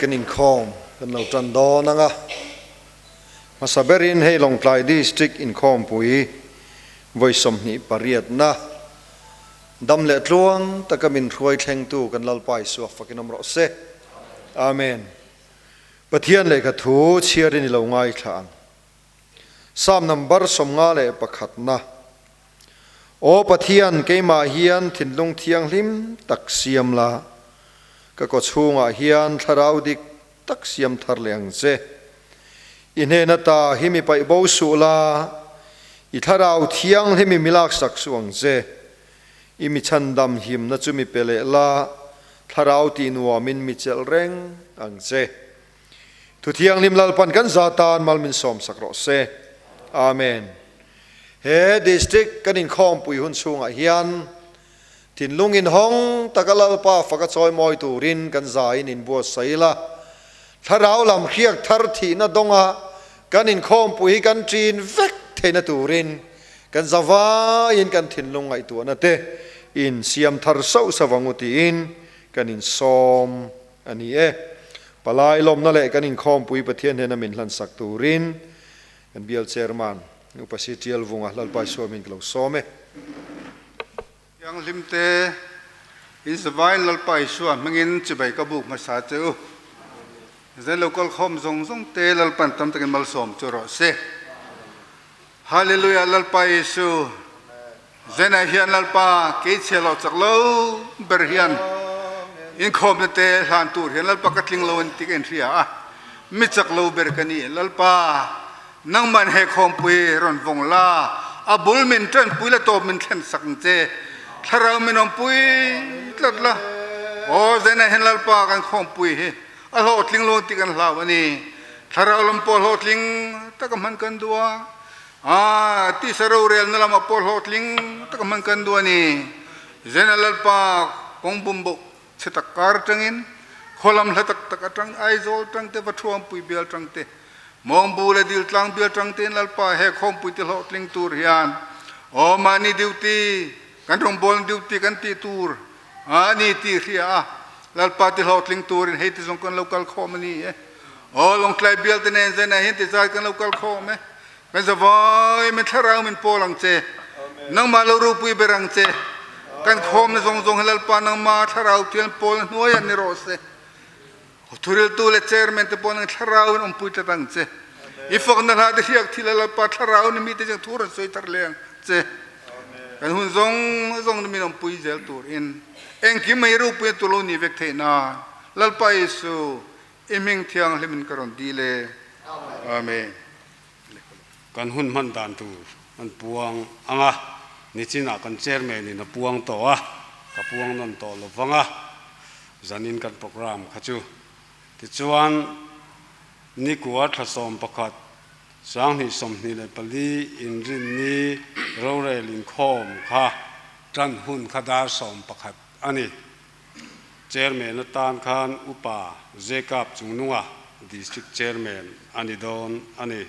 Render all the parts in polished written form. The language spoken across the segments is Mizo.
kan inkhawm kan lo tan dawn ang a, hmasa berin hei Lawngtlai District inkhawmpui vawi 28 na dam leh tluang taka min hruai thlengtu kan Lalpa Isua fakin awm rawh se. Amen. Pathian lehkha thu chhiarin i lo ngaithla ang. Psalm number 51 na. Aw Pathian, keimah hian thinlung thianghlim tak siam la, ka kawchhungah hian thlarau dik tak siam thar leh ang che. I hnen ata hi mi paih bo suh la, i thlarau thianghlim i mi laksak suh ang che. I mi chhandam himna chu mi pe leh la, thlarau tih nuamin mi chelh reng ang che. Thu thianghlim Lalpan kan za tan mal min sawmsak rawh se. Amen. He District kan inkhawmpui hun chhungah hian thinlung inhawng taka Lalpa faka chawimawi turin kan zain inbuatsaih ila, thlarau lam hriak thar thihna dawnga kan inkhawmpui hi kan ṭin vek theihna turin kan zavaiin kan thinlung ngaihtuahna te insiam thar sauh sauh ang u tiin kan insawm a ni e. Palai lawmna leh kan inkhawmpui Pathian hnena min hlansak turin kan bial chairman Upa Si Tial Vunga Lalpa Isua min ka lo sawm e. Thianghlim te, in zavain Lalpa Isua hmangin chibai ka buk hmasa che u. Zan lo kal khawm zawng zawng te Lalpan tam takin malsawm chu rawh se. Hallelujah Lalpa Isu. Zenah hian Lalpa kei chhia lo chak lo ber hian inkhawmna te hlan tur hian Lalpa ka tling lo an ti ka inhria a, mi chak lo ber ka ni. Lalpa, nangman he khawmpui rawn vawng la, a bul min tanpui la tawp min thlen sak ang che. Thlarau min awmpui tlat la. Aw, zenah hian Lalpa kan khawmpui hi a hlawhtling lo an ti kan hlau a ni. Thlarau lam pawh hlawhtling taka hman kan duh a. A tisa rorelna lamah pawh hlawhtling taka hman kan duh a ni. Zena Lalpa kawng bumboh chhe tak kar atangin khaw lam hla tak tak atang Aizawl tang te Vathuampui bial tang te Mawngbu leh Diltlang bial tang tein Lalpa he khawmpui ti hlawhtling tur hian aw mahni duty kan rawngbawlna duty kan tih tur a ni tih hria a Lalpa ti hlawhtling turin hei ti zawng kan lo kal khawm a ni e. Aw Lawngtlai bial te nen Zena hian ti zai kan lo kal khawm e. Kan zavai min thlarau min pawl ang che. Nangmah lo ropui ber ang che. Kan khawmna zawng zawng hi Lalpa nangmah thlarau thian pawl hnuai ah ni rawh se. Thuriltu le chairman te pawh nang thlarau in awmpui tlat ang che. I fakna hla te hriak thil ah Lalpa thlarau ni mi te chang thu rawn sawi thar leh ang che. Kan hun zawng zawng ni min awmpui zel tur in engkim mai ropui na tur lo ni vek theih nan Lalpa Jesu I hming thianghlim in ka rawn dil e. Amen. Kan hun hman dan tur an puang ang a, nichinah kan chairman in a puang tawh a, ka puang nawn tawh lo vang a, zanin kan programme kha chu. Tichuan, nikua thla 11, 2024 inrinni rorel inkhawm kha tan hun kha dar 11 a ni. Chairman atan khan Upa Jacob Chungnunga District Chairman a ni dawn a ni.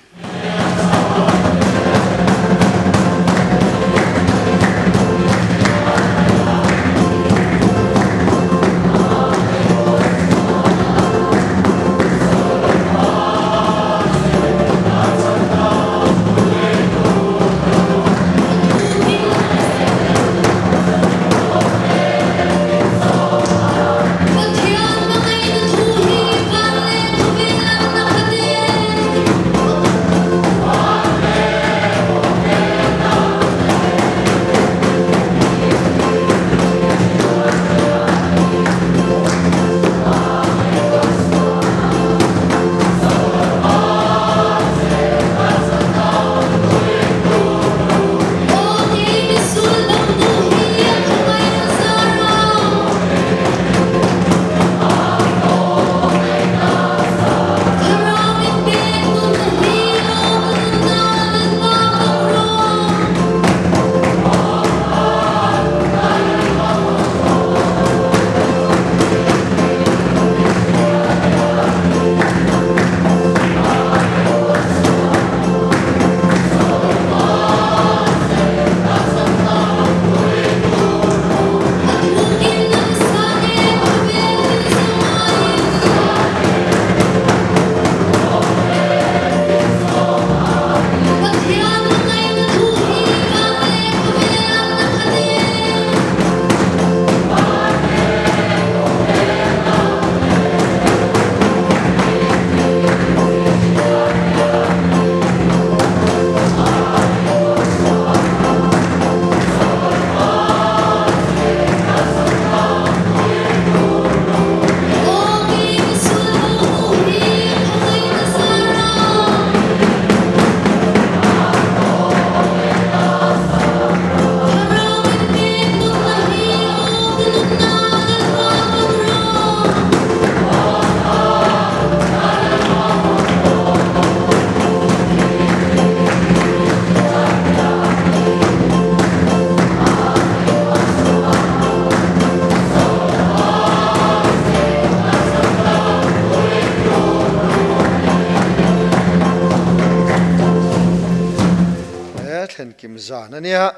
thlen kim zan a nia.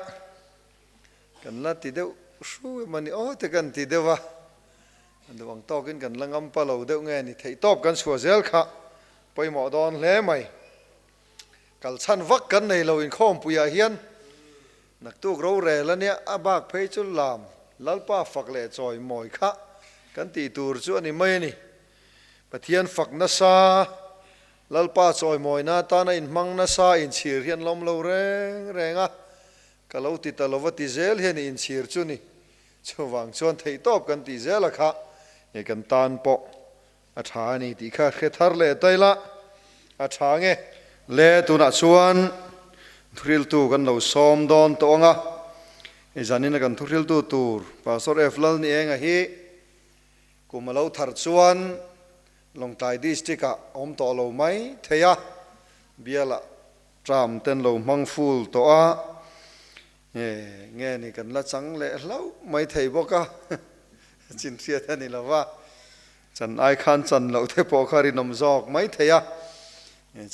Kan la ti deuh hru em a ni aw te kan ti deuh a, kan duh ang tawkin kan la ngam pa lo deuh nge ni theih tawp kan chhuah zel kha pawimawh dawn hle mai. Kal chhan vak kan nei lo inkhawmpuiah hian naktuk rorel a nia a bak phei chu lam Lalpa fak leh chawi mawi kha kan tih tur chu a ni mai a ni. Pathian fak nasa, Lalpa chawimawina atana inhmang nasa inchhir hi an lawm lo reng reng a, Ka lo ti ta lova ti zel hian i inchhir chu ni. Chuvang chuan theihtawp kan tih zel a kha nge kan tan pawh a tha a ni tih kha hre thar leh ta ila a tha nge. Le tunah chuan thuhriltu kan lo sawm dawn tawh ang a, hei zanina kan thuhriltu tur Pastor F Lalnienga hi kum a lo thar chuan Lawngtlai District ah a awm tawh lo mai thei a, bialah Tram ten lo hmang full tawh a, nge nge ni kan la chang leh hlauh mai thei bawk a, chin hriat a ni lo va, chan ai khan chan loh te pawh kha rinawm zawk mai thei a,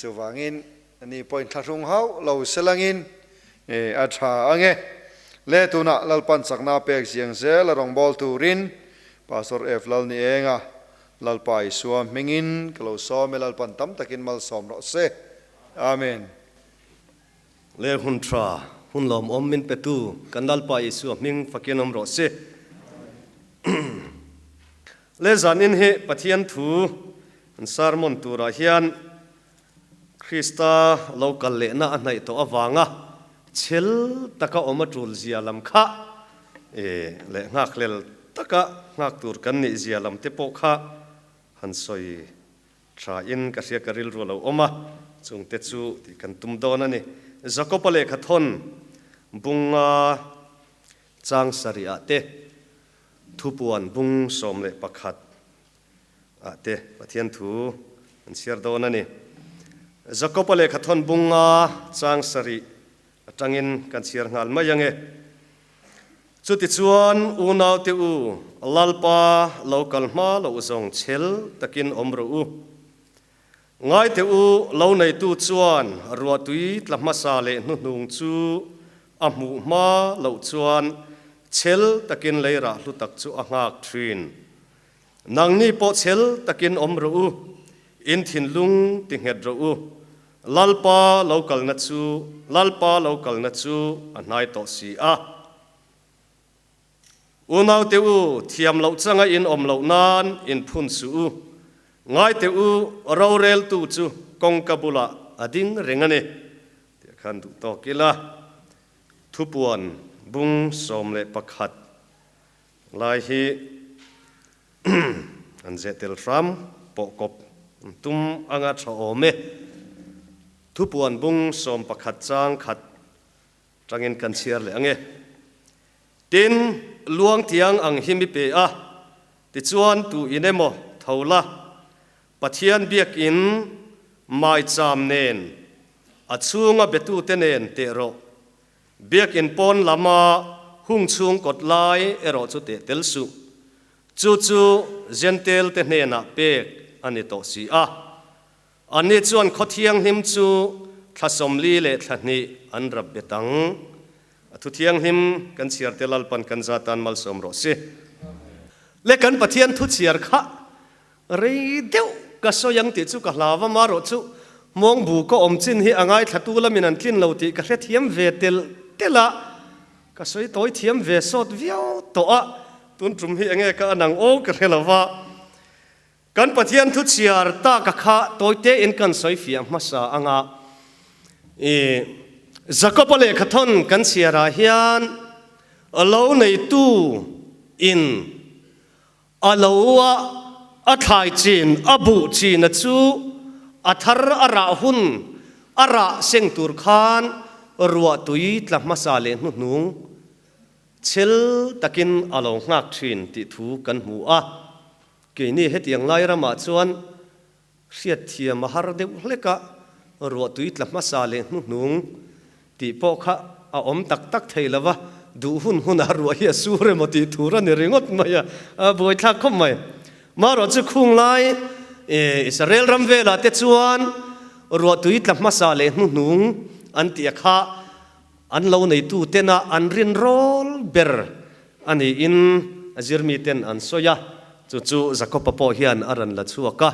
chuvangin ani pawhin thlahrung hauh lo selangin a tha ange. Le tunah Lalpan chakna pek ziang zel a rawngbâwl turin Pastor F Lalnienga Lalpa Isua hmingin ka lo sawm e, Lalpan tam takin malsawm rawh se. Amen. Le hun tha, hun lawmawm min petu kan Lalpa Isua hming fakin awm rawh se. Le zanin hi Pathian thu an sermon turah hian Krista lo kal lehna a hnaih tawh avanga chhel taka awm a tul zia lam kha leh nghakhlel taka nghak tur kan nih zia lam te pawh kha han sawi Tha in ka hria ka rilru a lo awm a, chungte chu tih kan tum dawn a ni. Jakob-a lehkha thawn bunga chang sarih ah te, thupuan bung 11 ah te Pathian thu an chhiar dawn a ni. Jakob-a lehkha thawn bunga chang sarih atangin kan chhiar nghal mai ange. Chutichuan, unaute u, Lalpa lo kal hma loh zawng chhel takin awm rawh u. Ngaite u, lo neitu chuan ruahtui tla hmasa leh hnuhnung chu a hmuh hma loh chuan chhel takin leirah hlu tak chu a nghak thin. Nangni pawh chhel takin awm rawh u, in thinlung ti nghet rawh u. Lalpa lo kalna chu Lalpa lo kalna chu a hnai tawh si a. Unaute u, thiam loh changa in awm loh nan in phun suh u. Ngaite u, roreltu chu kawngka bulah a ding reng a ni. Tih khan duh tawk ila, thupuan bung 11 lai hi An zeh tel hram pawh kawp an tum anga tha awm e. Thupuan bung 11 chang khat tangin kan chhiar leh ange. Tin, luang tiang ang hi mi pe a, tichuan tu in emaw tho la, Pathian biakin maicham nen a chhunga betute nen teh rawh. Biakin pawn lama hung chhung kawt lai erawh chu teh tel suh. Chu chu Jentail te hnenah pek a ni tawh si a. Anni chuan khaw thianghlim chu thla 40 leh thla hnih an rap bet ang. A thu thianghlim kan chhiar te Lalpan kan za tan malsawm rawh si. Le kan Pathian thu chhiar kha Rei deuh ka sawi ang tih chu ka hlau a, marawh chu hmawngbu ka awm chin hi a ngaithlatu lamin an tlin lo tih ka hrethiam ve tel tel a, ka sawi tawi thiam ve sawt viau tawh a, tun tum hi enge ka an ang aw ka hre lo va. Kan Pathian thu chhiar tak a kha tawite in kan sawi fiah hmasa anga i Jakob-a lehkha thawn kan chhiarah hian lo neitu in A lo a, a thlai chin, a buh china chu a thar a rah hun a rah seng tur khan ruah tui tla hmasa leh hnuhnung chhel takin a lo nghak thin tih thu kan hmu a. Keini hetiang lai ramah chuan hriatthiam a har deuh hlek a, ruah tui tla hmasa leh hnuhnung tih pawh kha a awm tak tak thei lo va, duh hun hunah ruah hi a sur emaw tih tur a ni ringawt mai a, a buaithlak khawp mai. Marawh chu khung lai Israel ram velah te chuan ruah tui tla hmasa leh hnuhnung an tih a kha. An lo neitu tena an rinrawl ber a niin a zirmiten an sawi a, chu chu Jakob-a pawh hian a rawn la chhuak a.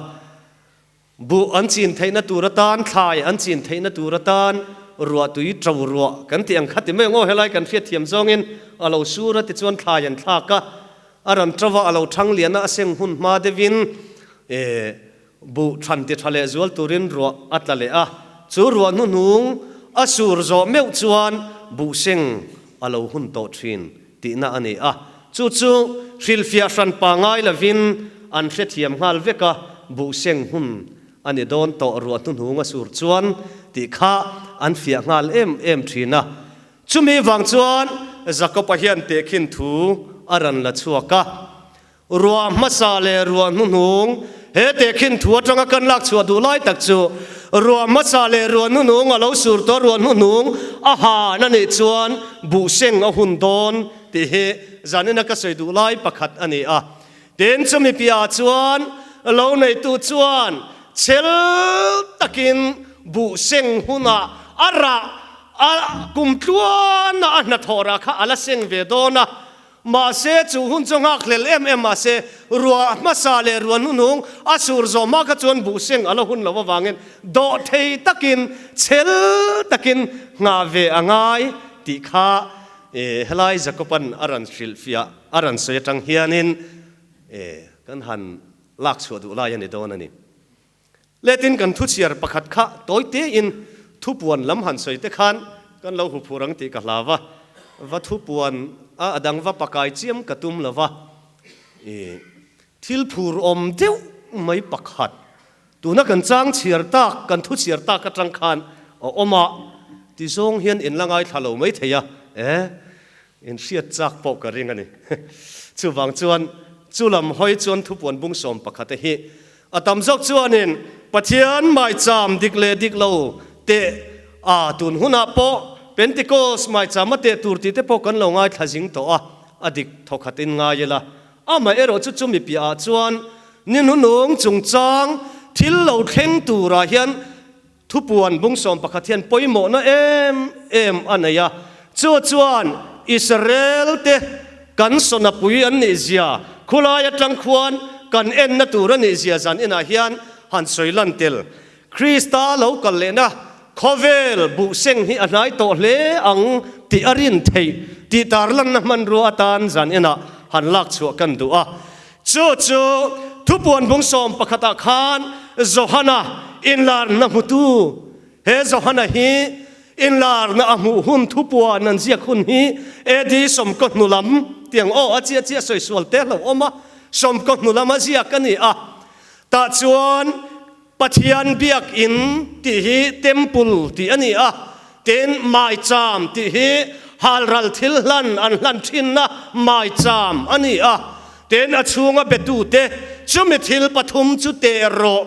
Buh an chin theihna tur atan, thlai an chin theihna tur atan ruahtui to ruah kan tih ang kha ti mai ang aw, helai kan hriatthiam zawngin a lo sur a tichuan thlai an thlak a, a rawn to a, a lo thang lian a, a seng hun hma deuhin buh than ti tha leh zual turin ruah a tla leh a, chu ruah hnuhnung a sur zawh meuh chuan buh seng a lo hun tawh thin tihna a ni a, chu chu hrilhfiah hran pangai lovin an hrethiam nghal vek a, buh seng hun a ni dawn tawh ruah hnuhnung a sur chuan tih kha an fiah nghal em em thin a. Chumi vang chuan Jakob-a hian tehkhin thu a rawn la chhuak a. Ruah hmasa leh ruah hnuhnung, He tehkhin thu atanga kan lak chhuah duh lai tak chu ruah hmasa leh ruah hnuhnung a lo sur tawh ruah hnuhnung a han a nih chuan buhseng a hun dawn tih hi zanina ka sawi duh lai pakhat a ni a. Tin, chumi piahah chuan lo neitu chuan chhel takin buhseng hunah a rah a kum tluana a hnathawh rah kha a la seng ve dawn a. Mahse, chu hun chu nghak hlel em em mahse, ruah hmasa leh ruah hnuhnung a sur zawh hma kha chuan buhseng a la hun lo avangin dawh thei takin, chhel takin nghah ve a ngai tih kha helai Jakoban a rawn hrilhfiah, a rawn sawi atang hianin kan han lak chhuah duh lai a ni dawn a ni. Letin kan thuchhiar pakhat kha tawi tein thupuan lam han sawi te khan kan lo huphur ang tih ka hlau va, va thupuan a a dang va pakai chiam ka tum lo va, i thil phur awm deuh mai pakhat tuna kan chang chhiar tak, kan thuchhiar tak atang khan a awm a, ti zawng hian in la ngaithla lo mai thei a, e in hriat chak pawh ka ring a ni. Chuvang chuan chu lam hawi chuan thupuan bung sawm pakhat te hi A tam zawk chuanin Pathian maicham dik leh dik lo teh a tun hunah pawh Pentecost maicham a teh tur tih te pawh kan lo ngaithla zing tawh a, a dik thawkhatin ngai ila. Amaherawh chu chumi piahah chuan ni hnunung chungchang thil lo thleng turah hian Thupuan bung 11 hian pawimawhna em em a nei a, chu chuan Israel te kan sawnapui an nih zia, khulai atang khuan kan enna tur a nih zia zan inah hian han sawi lan tel. Krista lo kal lehna khawvel buhseng hi a hnai tawh hle ang tih a rin theih tih tarlanna hmanrua atan zan inah han lak chhuah kan duh a. Chu chu Thupuan bung 11 ah khan Johana inlarna hmutu, he Johana hi inlarna a hmuh hun thupuan an ziak hun hi AD 90 hnu lam tiang aw a chiah chiah sawi sual te hlauh awm a, 90 hnu lam a ziak a ni a. Tah chuan Pathian biakinn tih hi temple tih a ni a, tin maicham tih hi halral thil hlan an hlan thinna maicham a ni a, tin a chhunga betute chumi thil pathum chu teh rawh,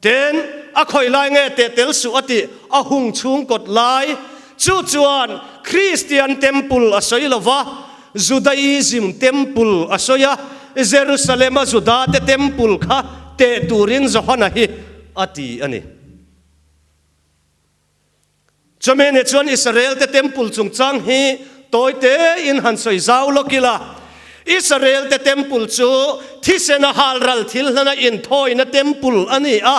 tin a khawi lai nge teh tel suh a tih a hung chhung kawt lai chu chuan Kristian temple a sawi lo va, Judaism temple a sawi a, Jerusalem-a Judate temple kha teh turin Johana hi a ti a ni. Chumi ni chuan Israel-te temple chungchang hi tawi tein han sawi zau lawk ila, Israel-te temple chu thisena halral thil hlana inthawina temple a ni a,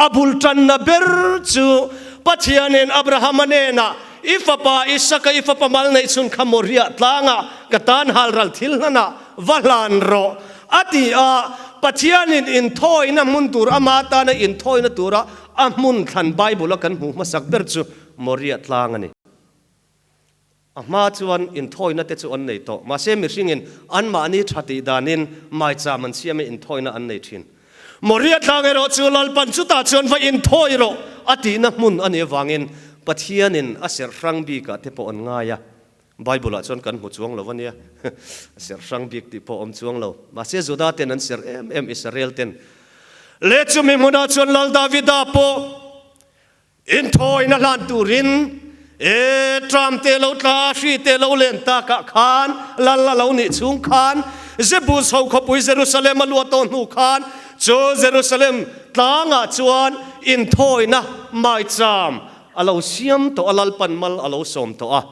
a bul tanna ber chu Pathianin Abrahama hnenah I fapa Isaka i fapa mal neih chhun kha Moriah tlangah ka tan halral thil hlanah va hlan rawh, a ti a. Pathianin inthawina hmun tur ama tana inthawina tura a hmun thlan Bible-a kan hmuh hmasak ber chu Moriah tlang a ni. A hma chuan inthawina te chu an nei tawh, mahse mihringin anmahni tha tih danin maicham an siam a inthawina an nei thin. Moria tlang erawh chu Lalpan chutah chuan va inthawi rawh a tihna hmun a nih avangin Pathianin a serh hrang bikah te pawh an ngai a. Bible-ah chuan kan hmu chuang lo a nia, a serh hrang bik tih pawh a awm chuang lo. Mahse Juda ten an serh em em, Israel ten. Leh chumi hmunah chuan Lal Davida pawh Inthawina hlan turin e tram te lo tla, hri te lo len takah khan lal a lo nih chhung khan Jebus ho khawpui Jerusalem a luah tawh hnu khan chu Jerusalem tlangah chuan inthawina maicham a lo siam tawh a, Lalpan mal a lo sawm tawh a.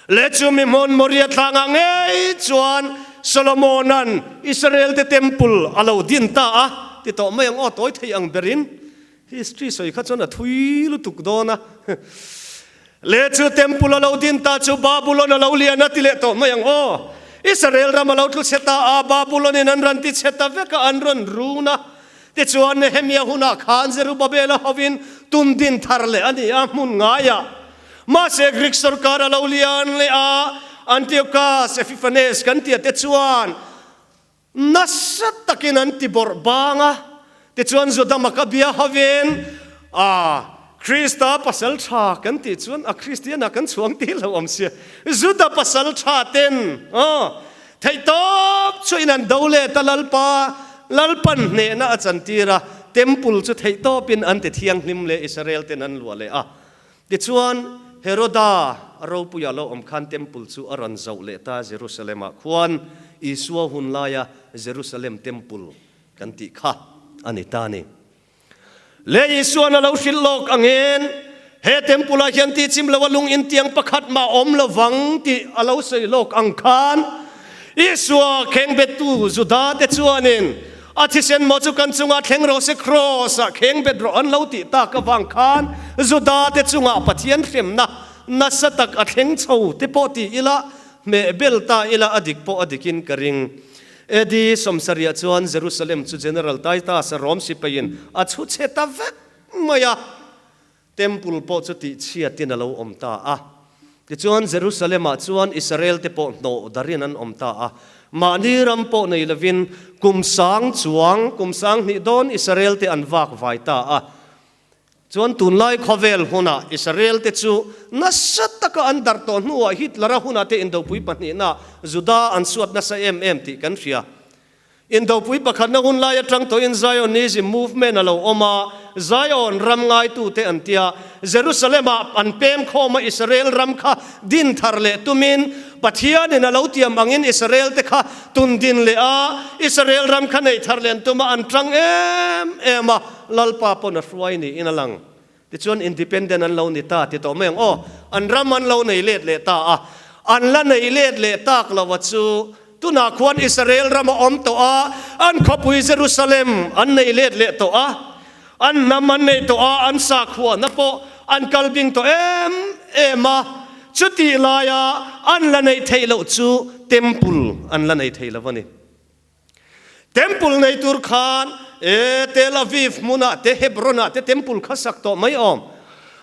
Le chu mi hmun Moria tlangah ngei chuan Solomona'n Israelte temple a lo din ta a ti tawh mai ang aw, tawi thei ang berin history sawi kha chuan a thui lutuk dawn a. Le chu temple a lo din ta chu Babulon a lo lian a ti leh tawh mai ang aw. Israel ram a lo tlu chhe ta a, Babulon-in an rawn ti chhe ta vek a, an rawn run a. Tichuan Nehemia hunah khan Zerubabela hovin tum din thar leh a ni a, hmun ngaiah. Mahse Greek sorkar a lo lian leh a, Antiochus Epiphanes kan tih te chuan nasa takin an ti bawrh bang a. Tichuan Juda Maccabea hovin a Krista pasal tha kan tih chuan a Kristian ah kan chhuang tih lo awm sia. Juda pasal tha ten aw Theihtawp chuin an do let a, Lalpa, Lalpan hnehna a chantir a, Temple chu theihtawpin an ti thianghlim leh Israel ten an luah leh a. Tichuan, Heroda ropuia lo awm khan Temple chu a rawn zoh leh ta Jerusalem-ah khuan Isua hun laia Jerusalem Temple kan tih kha a ni ta a ni. Le Isuan a lo hrilh lawk angin, he temple ah hian tihchim lo a lung intiang pakhat mah awm lo vang tih a lo sawi lawk ang khan, Isua khengbettu Juda te chuanin a thisen maw chu kan chungah thleng rawh se kraws ah khengbet rawh an lo tih tak avang khan Juda te chungah Pathian hremna nasa tak a thleng chho te pawh ti ila hmeh bel ta ila a dik pawh a dikin ka ring. AD sawmsariah chuan Jerusalem chu General Titus-a Rom sipaiin a chhu chhe ta vek mai a, Temple pawh chu tihchhiatin a lo awm ta a. Tichuan Jerusalem-ah chuan Israel-te pawh hnawh darin an awm ta a. Mahni ram pawh nei lovin kum sang chuang, kum sang hnih dawn Israel-te an vak vai ta a. Chuan tunlai khawvel hunah Israel-te chu nasa taka an darh tawh hnuah Hitler-a hunah te indopui pahnihna Juda an suat nasa em em tih kan hria. Indopui pakhatna hun lai atang tawhin Zionism movement a lo awm a, Zion ram ngaitute an tia, Jerusalem-ah an pem khawm a Israel ram kha din thar leh tumin Pathianin a lo tiam angin Israel-te kha tun din leh a, Israel ram kha neih thar leh an tum a, an tang em em a. Lalpa pawn a hruai niin a lang. Tichuan independent an lo ni ta ti tawh mai ang aw. An ram an lo nei let leh ta a. An la nei let leh tak lo a chu tunah khuan Israel ram a awm tawh a, an khawpui Jerusalem an nei let leh tawh a, an hnam an nei tawh a, an sakhuana pawh an kal bing tawh em em a. Chutih laia an la neih theih loh chu temple an la nei thei lo a ni. Temple nei tur khan e Tel Aviv hmunah te Hebron-ah te temple kha sak tawh mai awm.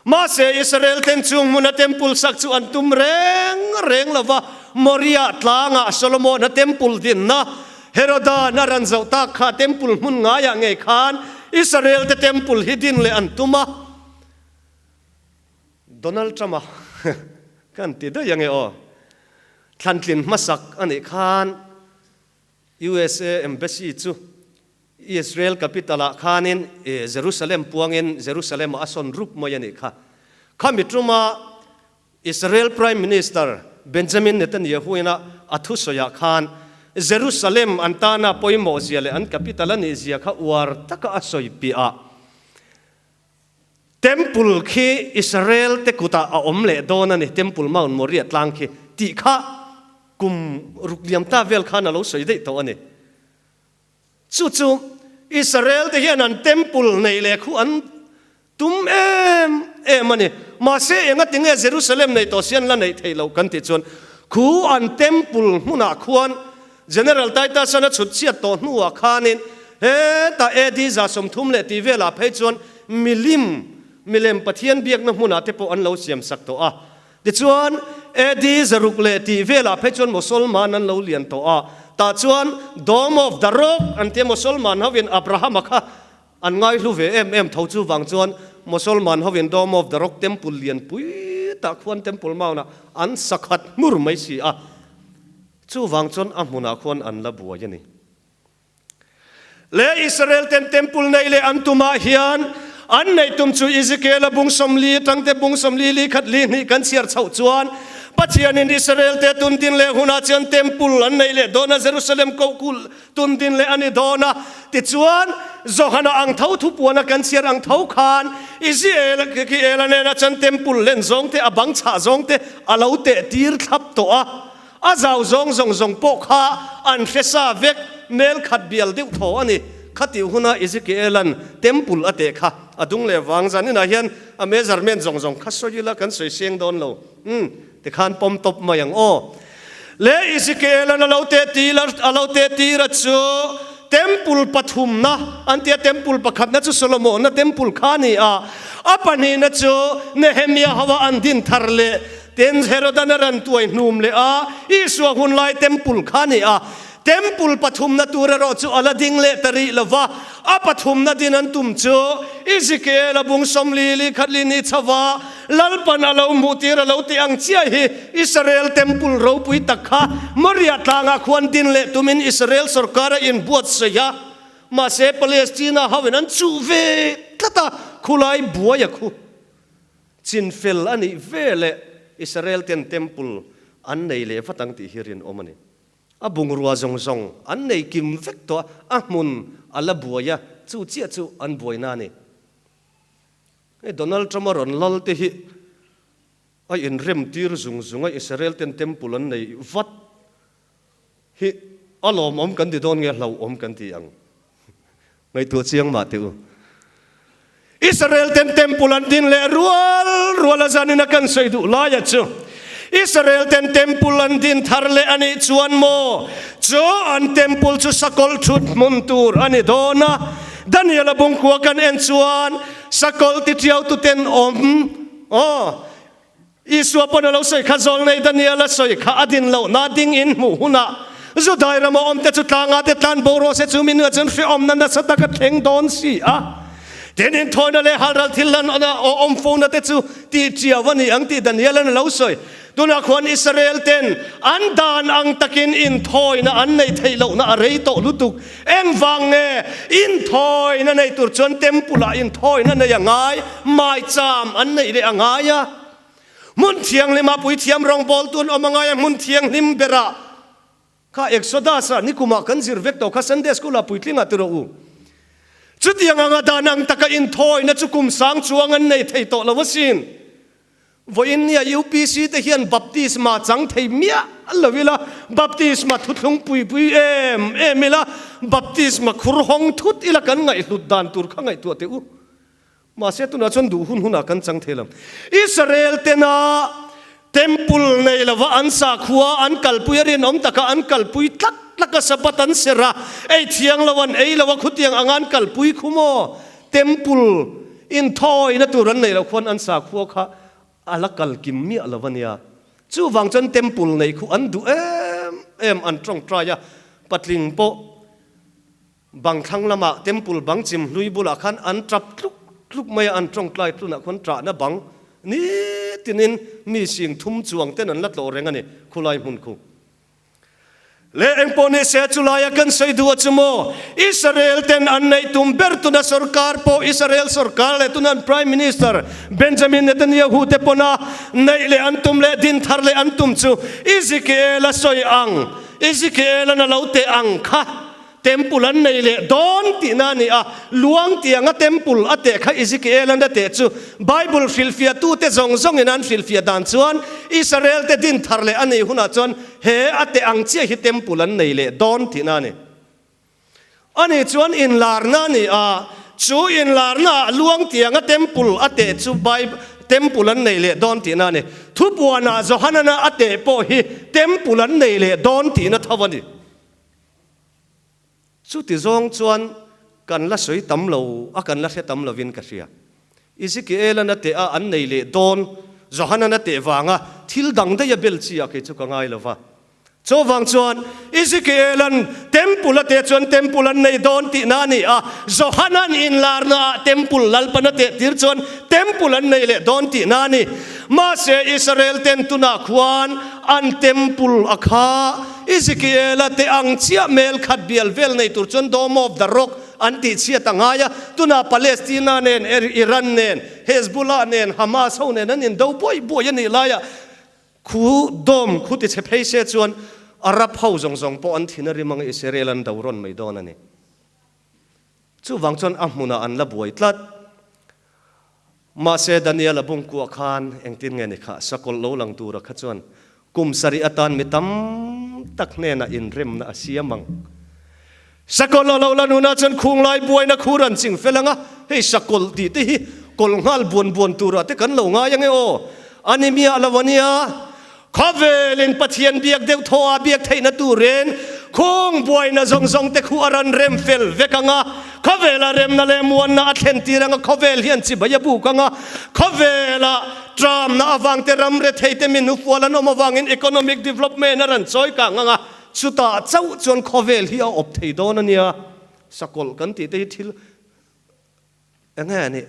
Mahse Israel ten chung hmuna temple sak chu an tum reng reng lo va, Moriah tlangah Solomon-a temple dinna Heroda-an a ran zoh tak kha temple hmun ngaiah ngei khan Israel te temple hi din leh an tum a. Donald Trump-a kan ti daih ange aw. Thlantlin hmasak a nih khan USA Embassy chu Israel capital ah khanin Jerusalem puangin Jerusalem ah a sawn rup mai a nih kha. Khami tuma Israel Prime Minister Benjamin Netanyahu ina a thusawi ah khan Jerusalem an tana pawimawh zia leh an capital a nih zia kha uar taka a sawi piah ah Temple khi Israel te kutah a awm leh dawn a ni, Temple Mount Moriah tlang khi tih kha kum ruk liam ta vel khan a lo sawi daih tawh a ni. Chu chu Israel te hian an temple nei leh khu an tum em em a ni. Mahse enga tinge Jerusalem nei tawh si an la neih theih loh kan tih chuan khu an temple hmunah khuan General Titus-an a chhut chhiat tawh hnuah khanin hetah AD 30 leh tih velah phei chuan milim, milem Pathian biakna hmunah te pawh an lo siam sak tawh a. Tichuan, AD 600 leh tih velah phei chuan Mosolman an lo lian tawh a. Tah chuan Dome of the Rock an tia Mosolman hovin Abrahama kha an ngaihlu ve em em tho chu vang chuan Mosolman hovin Dome of the Rock temple lianpui tah khuan Temple Mount-ah an sakhat hmur mai si a. Chuvang chuan a hmunah khuan an la buai a ni. Le Israel ten temple nei leh an tumah hian an neih tum chu Ezekiel-a bung 40 atang te bung 40 li khat li hnih kan chhiar chhoh chuan Pathianin Israelte tundin leh hunah chuan Temple an neih leh dawn a, Jerusalem koh kulh tundin leh a ni dawn a. Tichuan, Johana ang tho thupuana kan chhiar ang tho khan Ezekiela nena chuan Temple len zawng te, a bang chhah zawng te a lo teh tir thlap tawh a. A zau zawng zawng zawng pawh kha an hre sa vek, mel khat bial deuh thaw a ni. Khatih huna Ezekiela'n Temple a teh kha a dung leh vang zan inah hian a measurement zawng zawng kha sawi ila kan sawi seng dawn lo. Umm, tikhan pawm tawp mai ang aw. Le Ezekiela'n a lo teh tir a lo teh tir a chu Temple pathumna an tia, Temple pakhatna chu Solomona Temple kha a ni a, a pahnihna chu Nehemia hoa an din thar leh Tin, Herodan a ran tuai hnum leh a, Isua hun lai Temple kha a ni a. Temple pathumna tur erawh chu a la ding leh ta rih lo va, a pathumna din an tum chu Ezekiel a bung 40 li khat li ni chho va, Lalpan a lo hmuh tir a lo tih ang chiah hi Israel Temple ropui tak kha Moriah tlangah khuan din leh tumin Israel sorkar a inbuatsaih a, mahse Palestina hoin an chuh ve tlat a, khulai buai a khu. Chinfel a nih ve leh Israel ten Temple an nei leh vat ang tih hi rinawm a ni. A bungrua zawng zawng an nei kim vek tawh a, a hmun a la buai a, chu chiah chu an buaina a ni. Hei Donald Trump a rawn lal te hi a inrem tir zung zung a, Israel ten Temple an nei vat hi a lawmawm kan ti dawn nge hlauhawm kan ti ang? Ngaihtuah chiang mah teh u. Israel ten temple an din leh rual rual a zanin a kan sawi duh laia chu Israel ten temple an din thar leh a nih chuan maw chu an temple chu sakawlh thut hmun tur a ni dawn a. Daniel a bungkua kan en chuan sakawlh ti tiau tu ten awm aw Isua pawn a lo sawi kha zawlnei Daniel a sawi kha a din loh na ding in hmuh hunah Judai rama awmte chu tlanga te tlan bo rawh se chu mi nuah chuan hrehawmna nasa tak a thleng dawn si a. Tin inthawina leh halral thil lan awm fona te chu tih chiau a ni ang tih Daniel an a lo sawi. Tunah khuan Israel ten an dan ang takin inthawina an neih theih lohna a rei tawh lutuk. Engvang nge inthawina nei tur chuan temple ah inthawina nei a ngai, maicham an neih leh a ngai a. Hmun thianghlim ah puithiam rawngbawl tun awm a ngai a, hmun thianghlim berah kha Exodus ah nikum ah kan zir vek tawh kha Sunday school ah puitling ah ti rawh u. Chutiang anga dan ang taka inthawina chu kum sang chuang an nei thei tawh lo asin. Vawiin nia UPC te hian baptisma chang thei miah lo ila, baptisma thuthlung pui pui em em ila, baptisma khur hawng thut ila kan ngaihhlut dan tur kha ngaihtuah teh u. Mahse tunah chuan duh hun hunah kan chang thei lo. Israel tena temple nei lova an sakhua an kalpui a rinawm taka an kalpui tlak tlak a Sabbath an serh a, ei thiang lo an ei lo a khutiang anga an kalpui khu maw? Temple inthawina tur an neih loh khuan an sakhua kha a la kal kim miah lo a nia. Chuvang chuan temple neih khu an duh em em an tawngtai a, patling pawh bang thlang lamah temple bang chim hlui bulah khan an tap tluk tluk mai a, an tawngtai tlunah khuan tahna bang nitinin mi sing thum chuang ten an la tlawh reng a ni khulai hmun khu. Leh engpawh ni se chu laia kan sawi duh a chu maw? Israel ten an neih tum ber tuna sorkar pawh Israel sorkar leh tuna an Prime Minister Benjamin Netanyahu te pawna neih leh an tum leh din thar leh an tum chu Ezekiel a sawi ang Ezekiel an a lo teh ang kha Temple an nei leh dawn tihna a ni a, luang tianga temple a teh kha Ezekiel-a'n a teh chu Bible hrilhfiahtute zawng zawngin an hrilhfiah dan chuan Israel-te din thar leh a nih hunah chuan he a teh ang chiah hi temple an nei leh dawn tihna a ni. Ani chuan inlarna a ni a, chu inlarnaah luang tianga temple a teh chu Bible temple an nei leh dawn tihna a ni. Thupuanah Johanana a teh pawh hi temple an nei leh dawn tihna tho a ni. Chuti zawng chuan kan la sawi tam lo a, kan la hre tam lovin ka hria. Ezekiel-an a teh a, an nei leh dawn, Johanan a teh vanga thil dang daih a bel chi ah kei chu ka ngai lo va. Chuvang chuan Ezekiel-an temple a teh chuan temple an nei dawn tihna a ni a, Johanan inlarna ah temple Lalpan a teh tir chuan temple an nei leh dawn tihna a ni. Mahse Israel ten tunah khuan an temple a kha Ezekiela te ang chiah mel khat bial vel nei tur chuan Dome of the Rock an tih chhiat a ngai a, tunah Palestina nen, Iran nen, Hezbollah nen, Hamas ho nen an indo buai buai a nih laiah. Khu dawm khu ti chhe phei se chuan Arab ho zawng zawng pawh an thin a rim anga Israel an do rawn mai dawn a ni. Chuvang chuan a hmunah an la buai tlat. Mahse Daniel a bungkuah khan engtin nge ni kha sakawlh lo lang tura kha chuan kum sarih atan mi tam tak hnenah inremna a siam ang. Sakawlh a lo la nunah chuan khunglai buaina khur an ching fel ang a, hei sakawlh tih te hi kawlh nghal buan buan turah te kan lo ngai ang e aw, a ni miah lo a nia. Khawvelin Pathian biak deuh thaw a biak theihna turin khung buaina zawng zawng te khu a ran rem fel vek ang a, khawvela remna leh muanna a thlen tir ang a, khawvel hian chibai a buk ang a, khawvela tramna avang te ram rethei te min hufual an awm avangin economic development a ran chawi kang ang a, chutah chauh chuan khawvel hi a awp thei dawn a nia. Sakawlh kan tih te hi thil Enge a nih?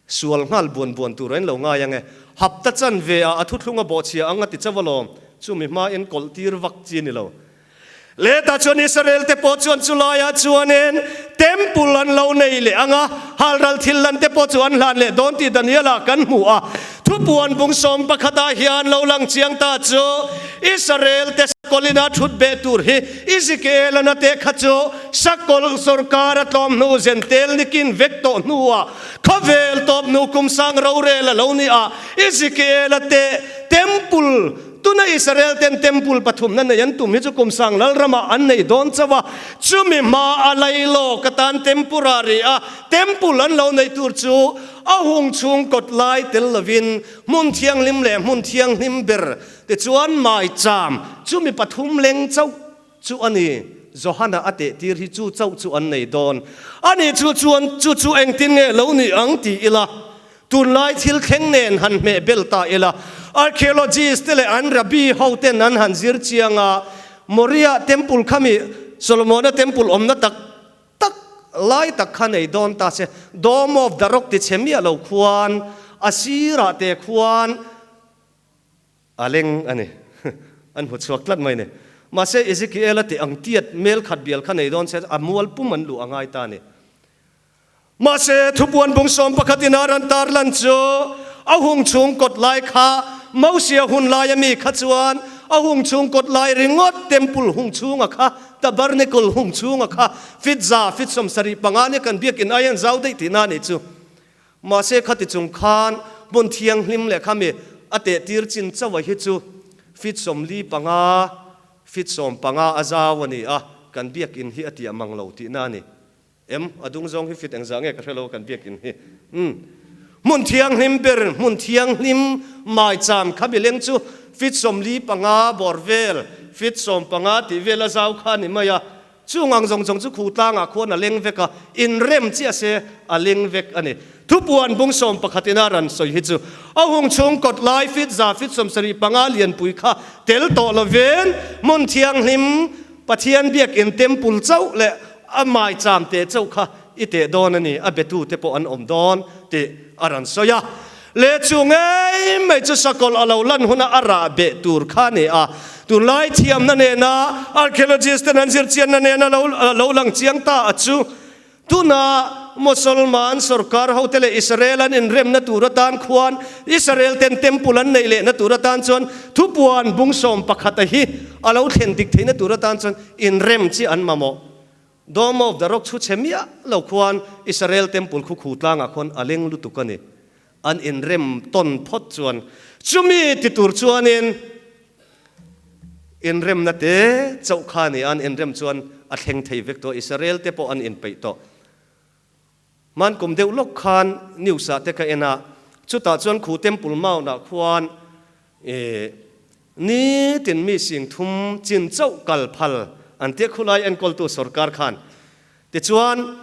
Sual nghal buan buan tur a in lo ngai ange. Hapta chan ve ah a thuthlung a bawhchhia ang a ti chauh alawm. Chumi hma in kawlh tir vak chi ni lo. Leta chuan Israel te pawh chuan chulaiah chuanin temple an lo nei leh ang a, halral thil lan te pawh chu an hlan leh dawn tih Daniel-ah kan hmu a. Thupuan bung sawm pakhatah hian lo lang chiang ta chu Israel te sakawlina thut beh tur hi Ezekiel-a na te kha chu Sakawlh sorkar a tlawm hnu zentel nikin vek tawh hnuah khawvel tawp hnu kum sang rorel a lo ni a, Ezekiel-a te temple, tuna Israel ten temple pathumna nei an tum hi chu kum sang lalramah an nei dawn chauh a, chumi hma a lailawk atan temporary a temple an lo neih tur chu a hung chhung kawt lai tel lovin hmun thianghlim leh hmun thianghlim ber tichuan maicham chumi pathum leng chauh Chu a ni, Johana a tehtir hi chu chauh chu an nei dawn. A ni chu chuan chu chu engtin nge lo ni ang ti ila, tunlai thil thleng nen han hmeh bel ta ila, archaeologist te leh an rabbi ho ten an han zir chiang a, Moriah temple khami Solomona temple awmna tak tak lai tak kha nei dawn ta se, Dome of the Rock ti chhe miah lo khuan a sirah te khuan A leng a ni. An hmu chhuak tlat mai ni. Mahse, Ezekiel-a tih ang tiat mel khat bial kha nei dawn se a mual pum an luh a ngai ta a ni. Mahse, thupuan bung sawm pakhat ina ran tar lan chu a hung chhung kawt lai kha Mosia hun laia mi kha chuan a hung chhung kawt lai ringawt temple hung chhunga kha tabernacle hung chhunga kha fit za fit 75 nia kan biakin ai an zau daih tihna a nih chu. Mahse khati chung khan hmun thianghlim leh khami a tehtir chin chauh a hi chu feet 45, feet 15 a zau a ni a, kan biakin hi a tiah mang lo tihna a ni. Em, a dung zawng hi feet engzah nge ka hre lo kan biakin hi. Umm. Hmun thianghlim ber, hmun thianghlim maicham khami leng chu feet 45 bawr vel, feet 15 tih vel a zau kha a ni mai a, Chung ang zawng zawng chu khu tlangah khuan a leng vek a, inrem chiah se a leng vek a ni. Thupuan bung sawm pakhat ina ran sawi hi chu a hung chhung kawt lai fit za fit 75 lianpui kha tel tawh lovin hmun thianghlim Pathian biakin temple chauh leh a maicham teh chauh kha i teh dawn a ni, a betute pawh an awm dawn tih a rawn sawi a. Leh chu ngei mai chu sakawlh a lo lan huna a rah beh tur kha a ni a. Tunlai thiamna nena archaeologist ten an zirchianna nena lo lo lang chiang ta a chu tuna Mosolman sorkar hote leh Israel an inremna tur atan khuan Israel ten temple an neih lehna tur atan chuan thupuan bung sawm pakhat a hi a lo thlen dik theihna tur atan chuan inrem chi an mamawh. Dome of the Rock chu chhe miah lo khuan Israel Temple khu khu tlangah khuan a leng lutuk a ni. An inrem tawn phawt chuan chumi ti tur chuanin inremna te chauh kha a ni a, an inrem chuan a thleng thei vek tawh. Israel te pawh an inpeih tawh. Hman kum deuh lawk khan news ah te ka en a, chutah chuan khu Temple Mount ah khuan ih nitin mi sing thum chin chauh kal phal an tia khulai enkawltu sorkar khan tichuan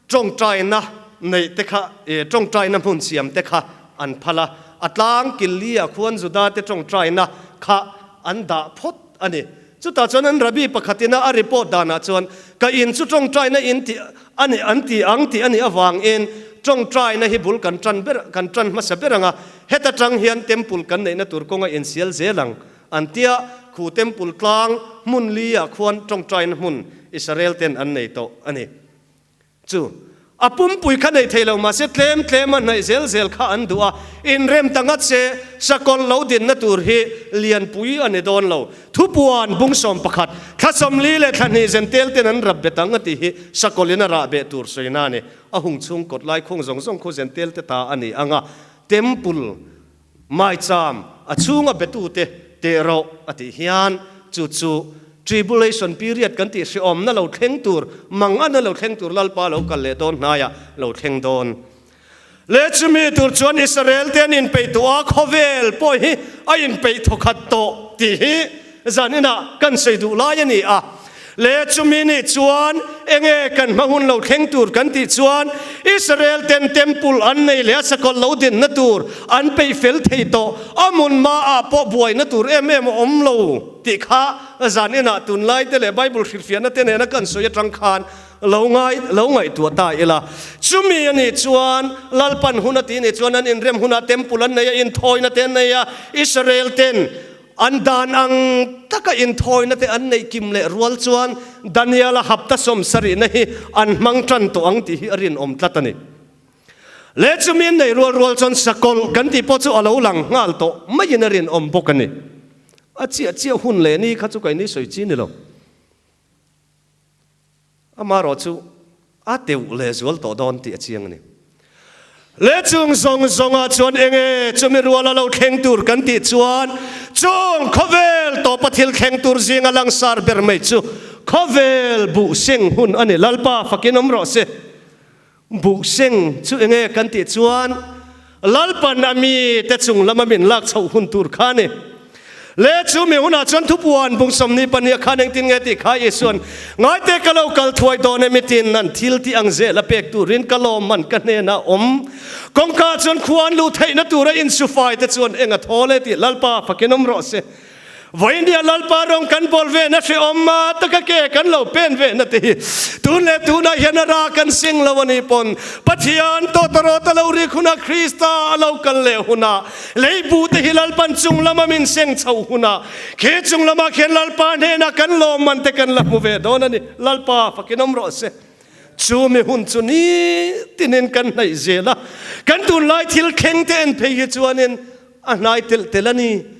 tawngtaina neih te kha ih tawngtaina hmun siam te kha an phal a, a tlang killi ah khuan Juda te tawngtaina kha an dah phawt a ni. Chutah chuan an rabbi pakhatina a report danah chuan, Ka in chu tawngtaina in tih a ni an ti ang tih a nih avangin tawngtaina hi bul kan tan ber kan tan hmasa ber ang a, heta tang hian temple kan neihna tur kawnga insial zel ang an tia, khu temple tlang hmun li ah khuan tawngtaina hmun Israel ten an nei tawh a ni. Chu. A pumpui kha nei thei lo mahse tlem tlem a hnaih zel zel kha an duh a, inrem ta ngat se sakawlh lo dinna tur hi lianpui a ni dawn lo. Thupuan bung 11, thla 40 leh thla hnih zen tel ten an rap bet ang a tih hi sakawlhin a rah beh tur sawina a ni. A hung chhung kawt lai khung zawng zawng khu zen tel te ta a ni ang a, temple Maicham a chhunga betute teh rawh a tih hian chu chu tribulation period kan tih hrehawmna lo thleng tur, manganna lo thleng tur Lalpa lo kal leh dawn hnaiah lo thleng dawn. Leh chumi tur chuan Israel te an inpeih tawh a, khawvel pawh hi a inpeih thawkhat tawh tih hi Zaninah kan sawi duh lai a ni a, le chumi nih chuan enge kan hma hun lo thleng tur kan tih chuan Israel ten temple an nei leh a sakawlh lo dinna tur an peih fel thei tawh, a hmun hmaah pawh buaina tur em em a awm lo tih kha zaninah tunlai te leh Bible hrilhfiahna te nena kan sawi atang khan lo ngai lo ngaihtuah ta ila. Chumi a nih chuan Lalpan hun a tih nih chuan an inrem hunah temple an nei a, inthawina te an nei a, Israel ten An dan ang taka inthawina te an neih kim leh rual chuan Daniela hapta 70na hi an hmang tan tawh ang tih hi a rinawm tlat a ni. Leh chumi an neih rual rual chuan sakawlh kan tih pawh chu a lo lang nghal tawh maiin a rinawm bawk a ni. A chiah chiah hun leh ni kha chu kaini sawi chi ni lo. Amaherawh chu a teuh leh zual tawh dawn tih a chiang a ni. Leh chung zawng zawngah chuan enge chumi rual a lo thleng tur kan tih chuan chung khawvel tawpa thil thleng tur zinga langsar ber mai chu khawvel buh seng hun a ni. Lalpa fakin awm rawh se. Buh seng chu enge kan tih chuan Lalpan a mi te chung lama min lak chhoh hun tur kha a ni. Le chu mi hunah chuan thupuan bung 22 khan engtin nge tih kha Isuan, Ngaite ka lo kal thuai dawn em i tin an thil tih ang zel a pek turin ka lawmman ka hnenah awm. Kawngka chuan khua an luh theihna tura insufai te chuan eng a thawl e tih Lalpa fakin awm rawh se. Vawinia Lalpa rawng kan bawl ve na hrehawm a taka ke kan lo pen ve na te hi tun leh tunah hian a ra kan seng lo a nih pawn Pathian tawtawrawt a lo rik hunah Krista a lo kal leh hunah leibu te hi Lalpan chung lama min seng chho hunah khi chung lamah khian Lalpa hnenah kan lawmman te kan la hmu ve dawn a ni. Lalpa fakin awm rawh se. Chu mi hun chu nitinin kan hnaih zel a, kan tunlai thil thleng te en phei hi chuanin a hnai telh telh a ni.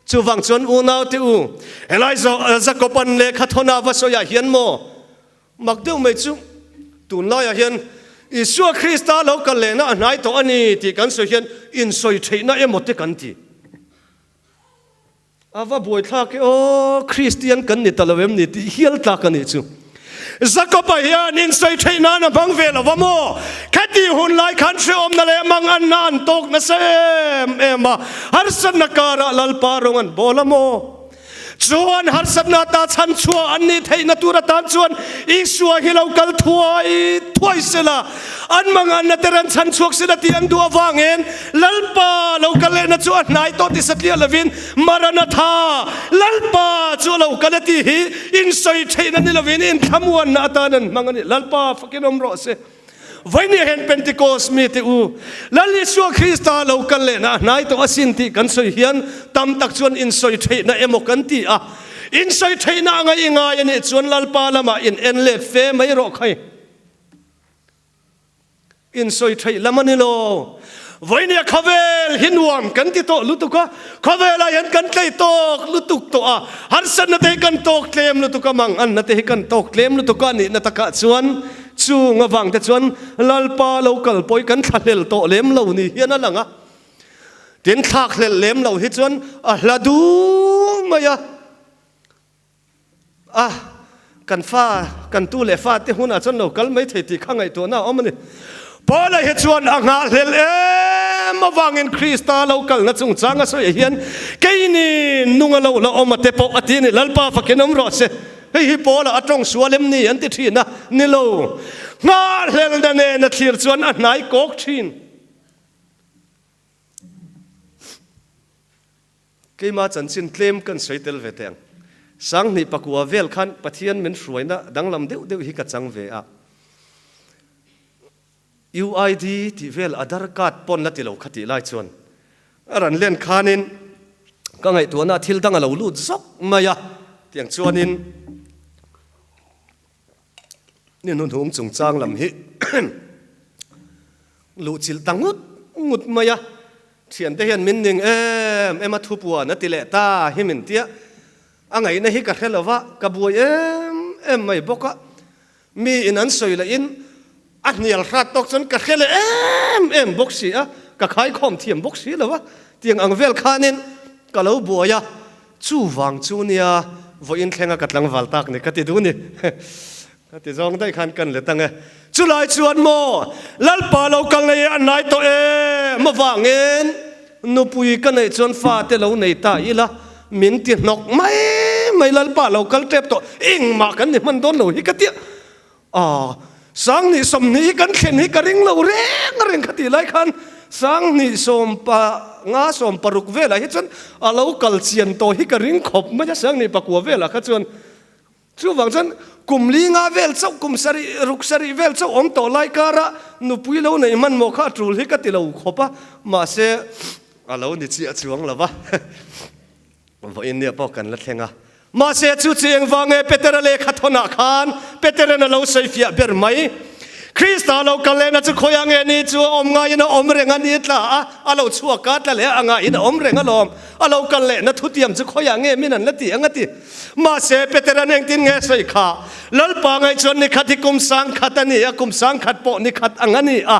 Chuvang chuan unau te u, helai Jakoban lehkha thawn va sawiah hian maw mak deuh mai chu tunlaiah hian Isua Krista lo kal lehna a hnai tawh a ni tih kan sawi hian insawi theihna emaw te kan ti. A va buaithlak e aw, Kristian kan ni ta lo em ni tih hial tlak a nih chu. Jakob-a hian insawi theih nan a hmang ve lo va maw? Khati hun lai khan hrehawmna leh manganna an tawk nasa em em a, harsatna karah Lalpa rawng an bawl a maw? Chuan harsatna ata chhan chhuah an nih theihna tur atan chuan Isua hi lo kal thuai thuai sela, an manganna te ran chhan chhuak sela tih an duh avangin Lalpa lo kal lehna chu a hnai tawh ti satliah lovin Maranatha, Lalpa chu a lo kal a tih hi insawi theihna ni lovin inthlamuanna atan an hmang a ni. Lalpa fakin awm rawh se. Vawinia hian Pentecost mite u, Lal Isua Krista lo kal lehna a hnai tawh asin tih kan sawi hian tam tak chuan insawi theihna emaw kan ti a. Insawi theihna anga i ngai a nih chuan Lalpa lamah in en let fe mai rawh khai. Insawi theih lam a ni lo. Vawinia khawvel hi nuam kan ti tawh lutuk a, khawvelah hian kan tlei tawk lutuk tawh a, harsatna te hi kan tawk tlem lutuk a, manganna te hi kan tawk tlem lutuk a nihna takah chuan chung avang te chuan Lalpa lo kal pawh hi kan thlahlel tawh lem lo ni hian a lang a. Tin, thlakhlelh lem lo hi chuan a hla duh mai a. A, kan fa, kan tu leh fa te hunah chuan lo kal mai thei tih kha ngaihtuahna a awm a ni. Paula hi chuan a nghahhlelh em avangin Krista lo kalna chungchang a sawi hian keini nunga lo la awm a te pawh a ti a ni. Lalpa fakin awm rawh se. Hei hi Paula a tawng sual em ni an ti thin a, ni lo. Nghahhlelhna nen a thlir chuan a hnai kawk thin. Keima chanchin tlem kan sawi tel ve teh ang. 2009 vel khan Pathian min hruaina danglam deuh deuh hi ka chang ve a. UID tih vel Aadhaar card pawn la ti lo kha tih lai chuan a rawn len khanin ka ngaihtuahna thil dang a lo lut zawk mai a. Tiang chuanin ni hnuhnung chungchang lam hi. Luhchilh ta ngut ngut mai a, thiante hian min ning em em a thupuan a ti leh ta hi min tia, a ngaihna hi ka hre lo va, ka buai em em mai bawk a, mi in an sawi leh in a hnial hrat tawk chuan ka hre leh em em bawk si a, ka khaikhawm thiam bawk si lo a, tiang ang vel khanin ka lo buai a, chuvang chu nia vawiin thlenga ka tlangval tak ni ka ti duh ni. Ka ti zawng daih khan kan let ang e. Chulai chuan maw Lalpa lo kal nei a nai tawh em avangin nupui ka neih chuan fate lo nei ta ila min ti hnawk mai mai Lalpa lo kal tep tawh engmah kan ni hman dawn lo hi ka tia a Sanghnih 20 hi kan thlen hi ka ring lo reng reng kha tih lai khan Sanghnih sawmpa nga 16 velah hi chuan a lo kal chian tawh hi ka ring khawp mai a Sanghnih pakua velah kha chuan Chuvang chuan kum li nga vel chauh, kum sarih, ruk sarih vel chauh awm tawh lai kara nupui lo neih hmanhmawh kha a tul hi ka ti lo khawp a, mahse a lo ni chiah chuang lo va. Vawiin nia pawh kan la thleng a. Mahse chu chu engvang nge Petera lehkha thawnah khan Peteran a lo sawi fiah ber mai. Krista lo kal lehna chu khawiah nge ni chu a awm ngaiin a awm reng a ni tla a, a lo chhuak a tla leh a ngaiin a awm reng alawm. A lo kal lehna thutiam chu khawiah nge min an la ti ang a ti. Mahse, Petera'n engtin nge sawi kha? Lalpa ngaih chuan ni khat hi kum sangkhat a ni a, kum sangkhat pawh ni khat ang a ni a.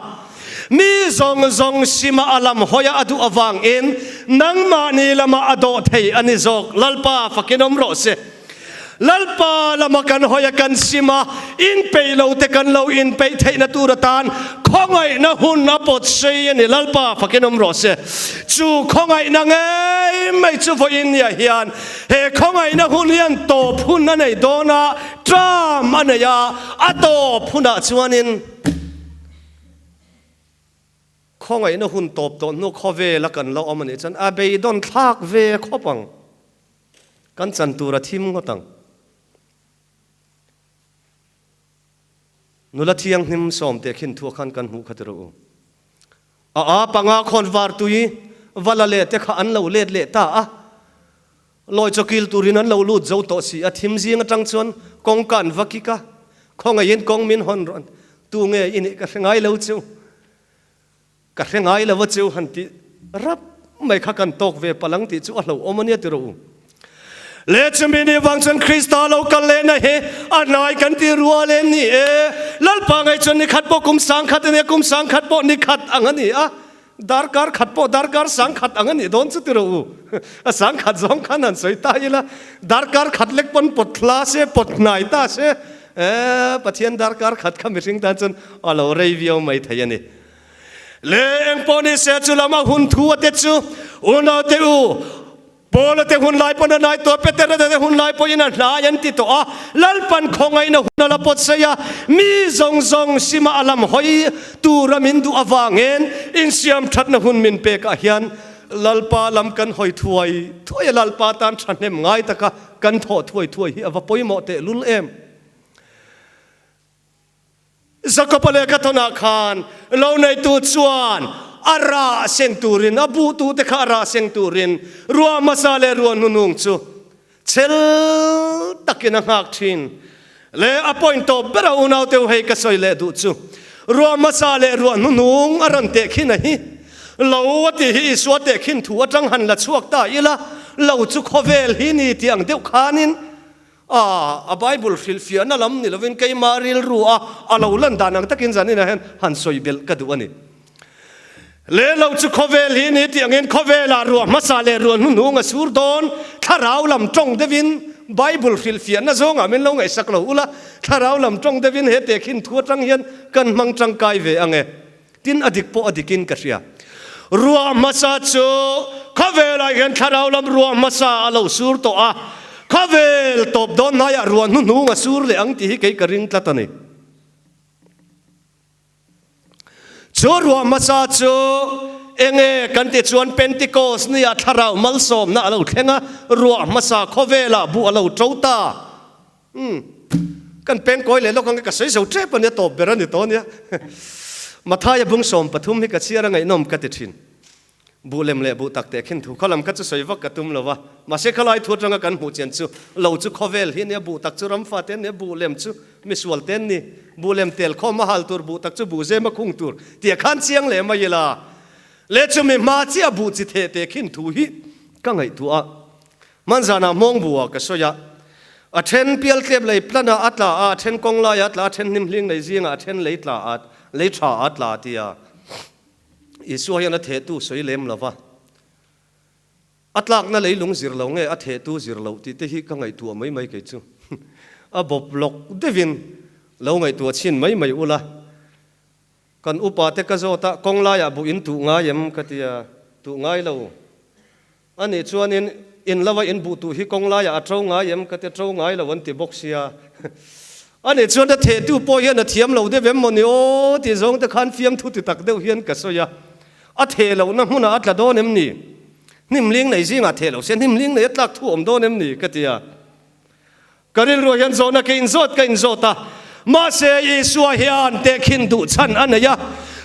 Mi zawng zawng sima a lam hawia a duh avangin nangmahni lamah a dawh thei a ni zawk. Lalpa fakin awm rawh se. Lalpa lama kan hawi a kan sim a, inpeih lo te kan lo inpeih theihna tur atan khawngaihna hun a pawt sei a ni. Lalpa fakin awm rawh se. Chu khawngaihna ngei mai chu vawiin nia hian he khawngaihna hun hian tawp hun a nei dawn a, term a nei a, a tawp hunah chuanin khawngaihna hun tawp tawh hnu khawvela kan lo awm a nih chuan a beidawn thlak ve khawp ang. Kan chan tur a thim ngawt ang. Nula thianghlim sawmte khin thuah khan kan hmuh kha ti rawh u. A a panga khawn var tui va la leh te kha an lo let leh ta a. Lawi chawkil turin an lo lut zo tawh si a, thim zing atang chuan kawngka an va kik a, khawngaihin kawng min hawn rawh tu nge i nih ka hre ngai lo chu. Ka hre ngai lo a cheu han tih rap mai kha kan tawk ve palang tih chu a hlauhawm a nia ti rawh u. Le chumi ni vang chuan Krista lo kal lehna hi a hnai kan ti rual em ni e? Lalpa ngaih chuan ni khat pawh kum sangkhat a nia, kum sangkhat pawh ni khat ang a ni a, darkar khat pawh darkar sangkhat ang a nih dawn chu ti rawh u. A sangkhat zawng khan han sawi ta ila, darkar khat lek pawn pawt hla se, pawt hnai ta se, e, Pathian darkar khat kha mihring tan chuan a lo rei viau mai thei a ni. Le eng pawh ni se chu lama hun thu a te chu unau te u Paula te hun lai pawn a nai tawh Petera te hun lai pawhin a hnai an ti tawh a Lalpan khawngaihna hun a la pawt sei a mi zawng zawng sima a lam hawi tura min duh avangin insiam thatna hun min pek ah hian Lalpa lam kan hawi thuai thuai a Lalpa tan thahnem ngai taka kan thawh thuai thuai hi a va pawimawh tehlul em. Jakoba leh ka thawnah khan lo neitu chuan a rah seng turin, a buhtute kha a rah seng turin ruah hmasa leh ruah hnunung chu chel takin a nghak thin. Le a point tawp bera unaute u hei ka sawi leh duh chu ruah hmasa leh ruah hnunung a rawn tehkhin a hi. Lo a tih hi Isua tehkhin thu atang han la chhuak ta ila, lo chu khawvel hi ni tih ang deuh khanin A, a Bible hrilhfiahna lam ni lovin keimah rilru a a lo lan dan ang takin zaninah hian han sawi belh ka duh a ni. Le lo chu khawvel hi ni tih angin khawvelah ruah hmasa leh ruah hnuhnung a sur dawn, thlarau lam tawng deuhin Bible hrilhfiahna zawngah min lo ngaihsak lo ula, thlarau lam tawng deuhin he tehkhin thu atang hian kan hmang tangkai ve ang e. Tin a dik pawh a dikin ka hria. Ruah hmasa chu khawvelah hian thlarau lam ruah hmasa a lo sur tawh a, khawvel tawp dawn hnaiah ruah hnuhnung a sur leh ang tih hi kei ka ring tlat a ni. Chu ruah hmasa chu enge kan ti chuan Pentecost nia thlarau malsawmna a lo thleng a, ruah hmasa khawvelah buh a lo to ta. Umm. Kan peng kawi leh lawk ang ka sawi zo tep a nia tawp ber a ni tawh a nia. Mathaia bung 13 hi ka chhiar a ngaihnawm ka ti thin. Buh lem leh buh tak teh khin thu kha lam kha chu sawi vak ka tum lo va, mahse khalai thu atanga kan hmuh chian chu lo chu khawvel hi nia, buh tak chu ramfa te an nia, buh lem chu misual te an ni, buh lem tel khawm a hal tur, buh tak chu buh zem a khung tur tih a khan chiang leh mai ila. Le chumi hma chiah buh chi theh teh khin thu hi ka ngaihtuah a, hmanzanah hmawng buh ah ka sawi a, a then pial tlep lei plan ah a tla a, a then kawng lai ah a tla a, a then hnim hling lei zing ah a then lei tla ah lei tha ah a tla tia. Isua hian a thehtu sawi lem lo va, a tlakna leilung zir lo nge a thehtu zir loh tih te hi ka ngaihtuah mai mai kei chu. A bawp lawk deuhin lo ngaihtuah chhin mai mai ula. Kan upa te ka zawt a, kawng laiah buh in tuh ngai em? ka ti a, tuh ngai lo. A nih chuanin in lova in buh tuh hi kawng laiah a to ngai em? Ka ti to ngai lo an ti bawk sia. A nih chuan a thehtu pawh hian a thiam lo deuh em mawni aw tih zawng te khan fiamthu ti tak deuh hian ka sawi a. A theh lohna hmunah a tla dawn em ni? Hnimling nei zingah theh lo se hnimling nei a tlak thu awm dawn em ni? Ka ti a. Ka rilruah hian zawhna ka inzawt ka inzawt a, mahse Isua hian tehkhin duh chhan a nei a,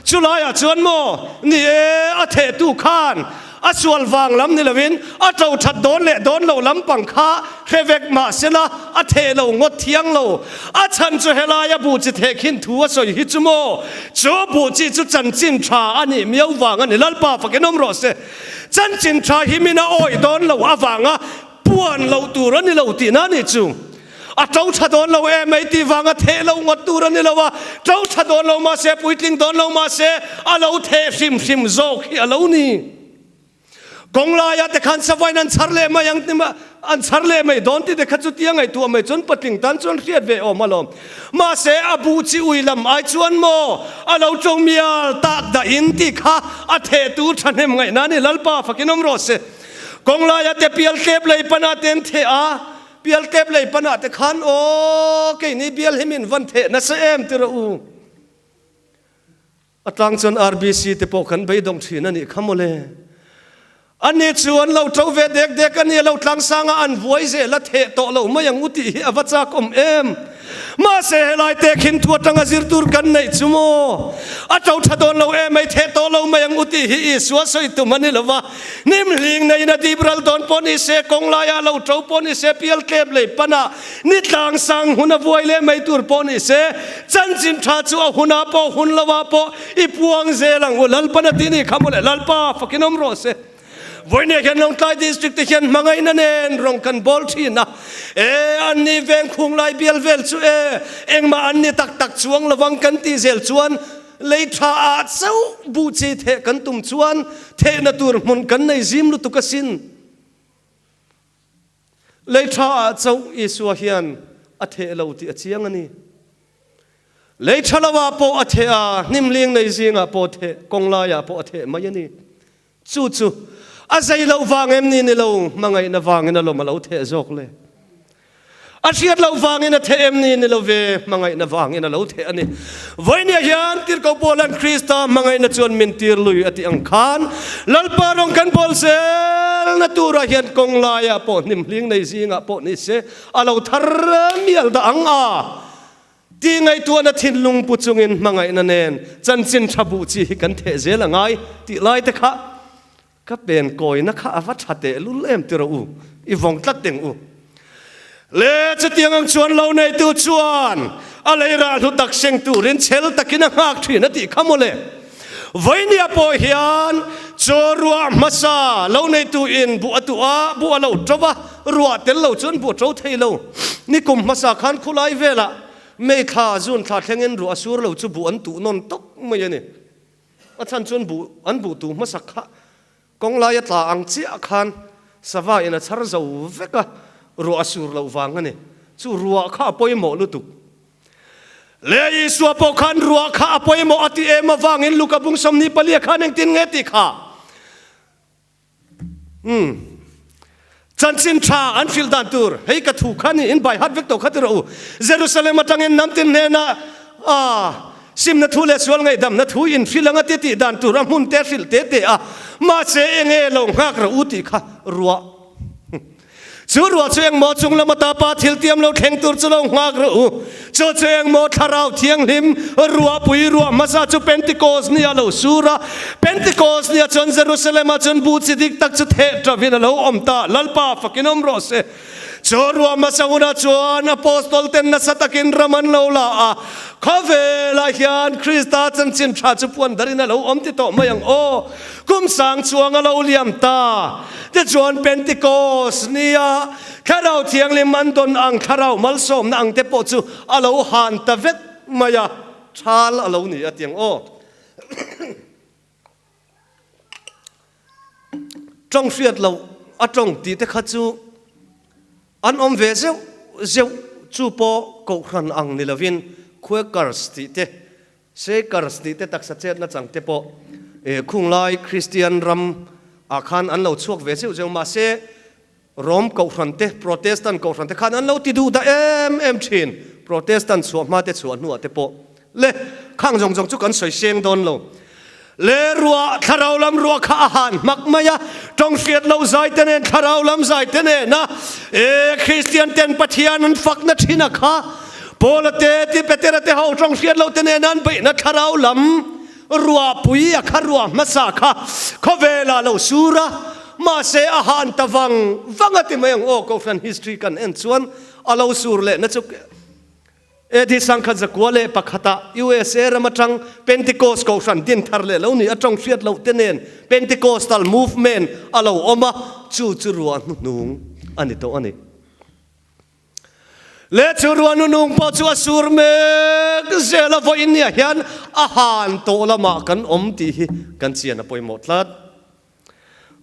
chulaiah chuan maw ni e, a thehtu khan a sual vang lam ni lovin a to that dawn leh dawn lo lampang kha hre vek mahsela a theh lo ngawt thiang lo. A chhan chu helaia buh chi thehkhin thu a sawi hi chu maw, chu buh chi chu chanchin tha a nih miau vang a ni. Lalpa fakin awm rawh se. Chanchin tha hi min a awih dawn lo avanga Puan loh tur a ni lo tihna a nih chu. A to tha dawn lo em ei tih vanga theh lo ngawt tur a ni lo a, to tha dawn lo mahse, puitling dawn lo mahse, a lo theh hrim hrim zawk hi a lo ni. Kawng laia te khan savain an chhar leh mai ang ti an chhar leh mai dawn tih te kha chutia ngaihtuah mai chuan patling tan chuan hriat ve awm alawm. Mahse a buh chi ui lam ai chuan maw a lo to mial tak dah in tih kha a theh tur thahnem ngaihna a ni. Lalpa fakin awm rawh se. Kawng laia te pial tlep lei pana te an theh a, pial tlep lei pana te khan aw keini bial hi min van theh nasa em ti rawh u. A tlang chuan RBC te pawh kan beidawng thin a nih kha mawle. Ani chu an lo to ve dek dek a ni, a lo tlang sang a an vuai zel a theh tawh lo mai ang u tih hi a va chak awm em. Mahse helai te khin thu atanga zir tur kan neih chu maw? A to tha dawn lo em mai, theh tawh lo mai ang u tih hi Isua sawi tum a ni lo va. Hnimhling neiin a dip ral dawn pawh ni se, kawng laiah lo to pawh ni se, pial tlep lei panah ni tlang sang hun a vuai leh mai tur pawh ni se, chanchin tha chu a hunah pawh hun lovah pawh i puang zel ang u. Lalpan a ti ni kha mawle, Lalpa fakin awm rawh se. Vawinia hian Lawngtlai District te hian hmangaihna nen rawng kan bawl thin a, e an ni veng khung lai bial vel chu e engmah an ni tak tak chuang lovang kan tih zel chuan lei tha ah chauh buh chi theh kan tum chuan thehna tur hmun kan nei zim lutuk asin. Lei tha ah chauh Isua hian a theh lo tih a chiang a ni. Lei tha lo ah pawh a theh a, hnimling nei zingah pawh a theh, kawng laiah pawh a theh mai a ni. Chu chu a zei loh vang em ni ni lo, hmangaihna vangin a lawm a lo theh zawk le. A hriat loh vangin a theh em ni ni lo ve, hmangaihna vangin a lo theh a ni. Vawinia hian Tirhkoh Paula'n Krista hmangaihna chuan min tir lui a tih ang khan, Lalpa rawng kan bawl zelna turah hian kawng laiah pawh hnimhling nei zingah pawh ni se a lo thar mial dah ang a. Tih ngaihtuahna thinlung pu chungin hmangaihna nen chanchin tha buh chi hi kan theh zel a ngai tih lai te kha ka pen kawina kha a va tha teh lul em ti rawh u, i vawng tlat teng u. Le chutiang ang chuan lo neitu chuan a lei rah hlu tak seng turin chhel takin a nghak thin a tih kha mawle. Vawinia pawh hian chaw ruah hmasa lo neitu in buh a tuah a, buh a lo to va, ruah tel lo chuan buh a to thei lo. Nikum hmasa khan khulai velah May thla, June thla thlengin ruah a sur lo chu buh an tuh nawn tawk mai a ni. A chhan chuan buh an buh tuh hmasak kha kawng laia tla ang chiah khan sava in a chhar zo vek a, ruah a sur loh vang a ni. Chu ruah kha a pawimawh lutuk. Le Isua pawh khan ruah kha a pawimawh a ti em avangin Luka bung 24 khan engtin nge tih kha umm chanchin tha an hrilh dan tur hei ka thu kha ni in bai hat vek tawh kha ti rawh u. Jerusalem atangin namtin hnenah a simna thu leh sual ngaihdamna thu in hrilh anga ti tih dan tur a hmun te hrilh te te a mahse enge lo nghak rawh u tih kha ruah. Chu ruah chu engmaw chung lam ata Pa thil tiam lo thleng tur chu lo nghak rawh u. Chu chu engmaw Thlarau Thianghlim ruahpui ruah hmasa chu Pentecost ni a lo sur a. Pentecost ni ah chuan Jerusalem ah chuan bu chi dik tak chu theh tavin a lo awm ta. Lalpa fakin awm rawh se. Chu ruah hmasa hunah chuan Apostol ten nasa takin ram an lo la a. Khawvelah hian Krista chanchin tha chu puan darin a lo awm ti tawh mai ang aw. Kum sang chuang a lo liam ta. Tichuan Pentecost nia Thlarau Thianghlim an dawn ang Thlarau malsawmna ang te pawh chu a lo han ta vek mai a, thal a lo ni a tiang aw. Tawng hriat loh a tawng tih te kha chu an awm ve zeuh zeuh chu pawh Kohhran ang ni lovin Quakers tih te Shakers tih te taksa chetna chang te pawh khunglai Kristian ram ah khan an lo chhuak ve zeuh zeuh mahse Rom kohhran te Protestant kohhran te khan an lo ti duh dah em em thin. Protestant chhuah hma te chhuah hnuah te pawh le khang zawng zawng chu kan sawi seng dawn lo. Le ruah thlarau lam ruah kha a han hmak mai a, tawng hriat lo zai te nen thlarau lam zai te nena e Kristian ten Pathian an fakna thin a kha Paula te ti Petera te ho tawng hriat lo te nena an beihna thlarau lam ruahpui a kha ruah hmasa kha khawvelah lo sur a, mahse a han ta vang vang a ti mai ang aw Kohhran history kan en chuan a lo sur lehna chu AD 1901 USA ram atang Pentecost Kohhran din thar leh lo ni a tawng hriat loh te nen Pentecostal movement a lo awm a, chu chu ruah hnuhnung a ni tawh a ni. Le chu ruah hnuhnung pawh chu a sur mek zel a, vawiin niah hian a han tawh lamah kan awm tih hi kan chian a pawimawh tlat.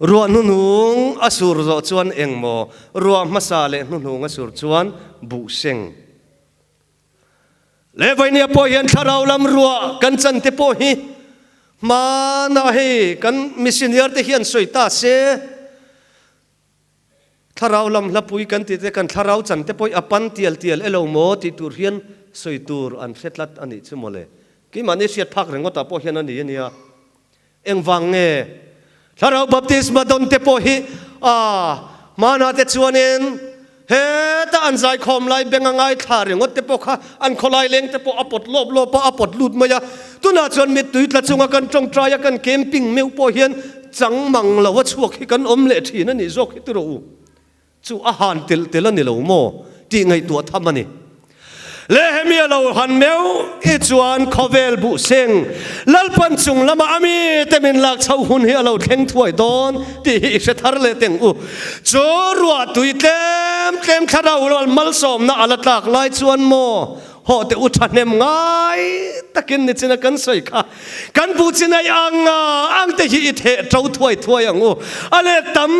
Ruah hnuhnung a sur zawh chuan engmaw ruah hmasa leh hnuhnung a sur chuan buh seng. Le vainia pawh hian thlarau lam ruah kan chan te pawh hi hmanah hei kan missioner te hian sawi ta se thlarau lam hlapui kan tih te kan thlarau chan te pawh hi a pan tial tial elo maw tih tur hian sawi tur an hre tlat a nih chu mawle. Keimahni hriat phak ringawtah pawh hian a ni a nia. Engvang nge? Thlarau baptisma dawn te pawh hi a hmanah te chuanin heta an zaikhawm lai beng a ngaithla ringawt te pawh kha an khawlai leng te pawh a pawt lawp lawp a, a pawt lut mai a. Tunah chuan mittui tla chunga kan tawngtai a, kan camping meuh pawh hian chang mang lo a chhuak hi kan awm leh thin a nih zawk hi tiraw u. Chu a han telh telh a ni lo maw tih ngaihtuah tham a ni. Le hemi a lo han meuh i chuan khawvel buh seng Lalpan chung lama a mite min lak chhoh hun hi a lo thleng thuai dawn tih hi i hre thar leh teng u. Chu ruah tui tlem tlem thlarau rual malsawmna a la tlak lai chuan maw Haw teh u thahnem ngai takin nichina kan sawi kha kan bu chinai ang a, ang te hi i theh to thuai thuai ang u. A let tam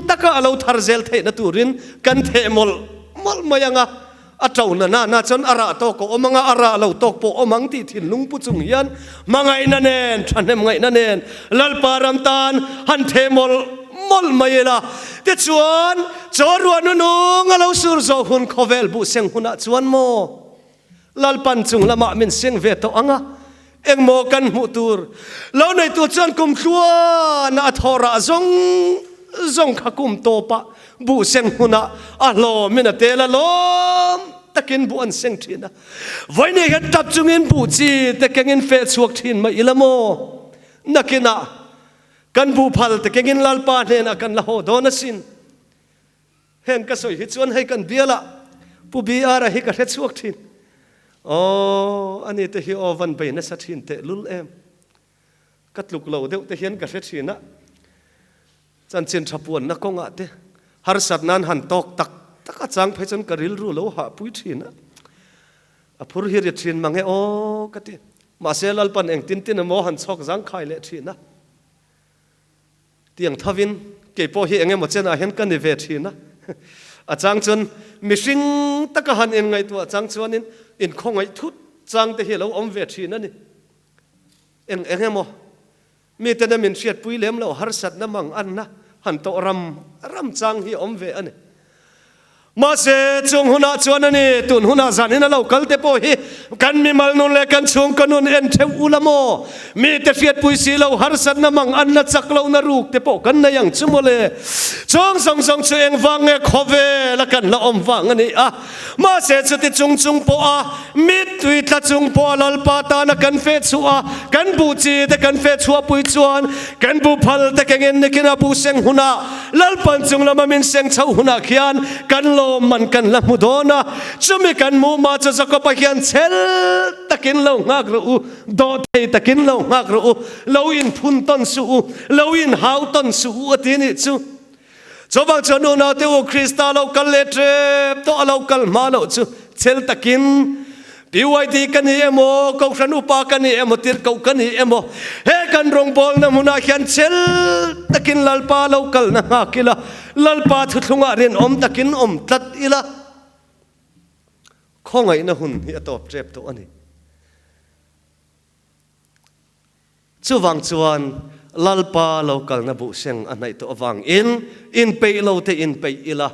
taka a lo thar zel theihna turin kan theh mawlh mawlh mai ang a, a to na na na chuan a rah tawk a awm ang a, a rah lo tawk pawh awm ang tih thinlung pu chung hian hmangaihna nen, thahnem ngaihna nen Lalpa ram tan han theh mawlh mawlh mai ila. Tichuan, chaw ruah nunung a lo sur zawh hun khawvel buh seng hunah chuan maw Lalpan chung lamah min seng ve tawh ang a, engmaw kan hmuh tur lo neitu chuan kum tluana a thaw rah zawng zawng kha kum tawpah buh seng hunah a hlawmin a tel a lawm takin buh an seng thin a. Vawiin hian tap chungin buh chi te kengin feh chhuak thin mai ila maw? Nakinah Kan buhphal te kengin Lalpa hnenah kan la haw dawn asin. Heng ka sawi hi chuan hei kan bialah Pu BR-a hi ka hre chhuak thin. Aw, ani te hi aw van bei nasa thin teh lul em. Ka tluk lo deuh te hian ka hre thin a. Chanchin tha puanna kawngah te harsat nan han tawk tak tak a chang phei chuan ka rilru lo hahpui thin a. A phur hi ri thin mang e aw ka ti. Mahse Lalpan engtin tin emaw han chhawk zangkhai leh thin a. Tiang thovin kei pawh hi engemaw chenah hian ka ni ve thin a. A chang chuan mihring taka han inngaihtuah chang chuanin inkhawngaih thut chang te hi a lo awm ve thin a ni. Eng eng emaw miten a min hriatpui lem lo harsatna mang anna han tawh ram ram chang hi a awm ve a ni. Mahse, chung hunah chuan a ni, tun hunah zanin a lo kal te pawh hi kan mimal nun leh kan chhungkaw nun en theuh u la maw? Mite hriatpui si lo harsatna mang an la chak lohna ruk te pawh kan nei ang chu mawle. Chung zawng zawng chu engvang nge khawvel a kan la awm vang a ni a. Mahse chuti chung chung pawha mittui tla chung pawha Lalpa tana kan feh chhuah a, kan buh chi te kan feh chhuahpui chuan kan buh phal te kengin nikina buh seng hunah Lalpan chung lama min seng chhoh hunah khian kan lawmman kan la hmu dawn a, chumi kan hmuh mah chu Jakob-a hian chhel takin lo nghak rawh u, dawhthei takin lo nghak rawh u, lo inphun tawn suh u, lo inhau tawn suh u a ti nih chu. Chuvang chuan unaute u Krista lo kal leh tep tawh a lo kal hma loh chu chhel takin PYD ka ni emaw, Kohhran upa ka ni emaw, tirhkoh ka ni emaw, he kan rawngbawlna hmunah hian chhel takin Lalpa lo kalna nghak ila, Lalpa thuthlungah rinawm takin awm tlat ila, khawngaihna hun hi a tawp tep tawh a ni. Chuvang chuan Lalpa lo kalna buhseng a hnaih tawh avangin inpeih lo te inpeih ila,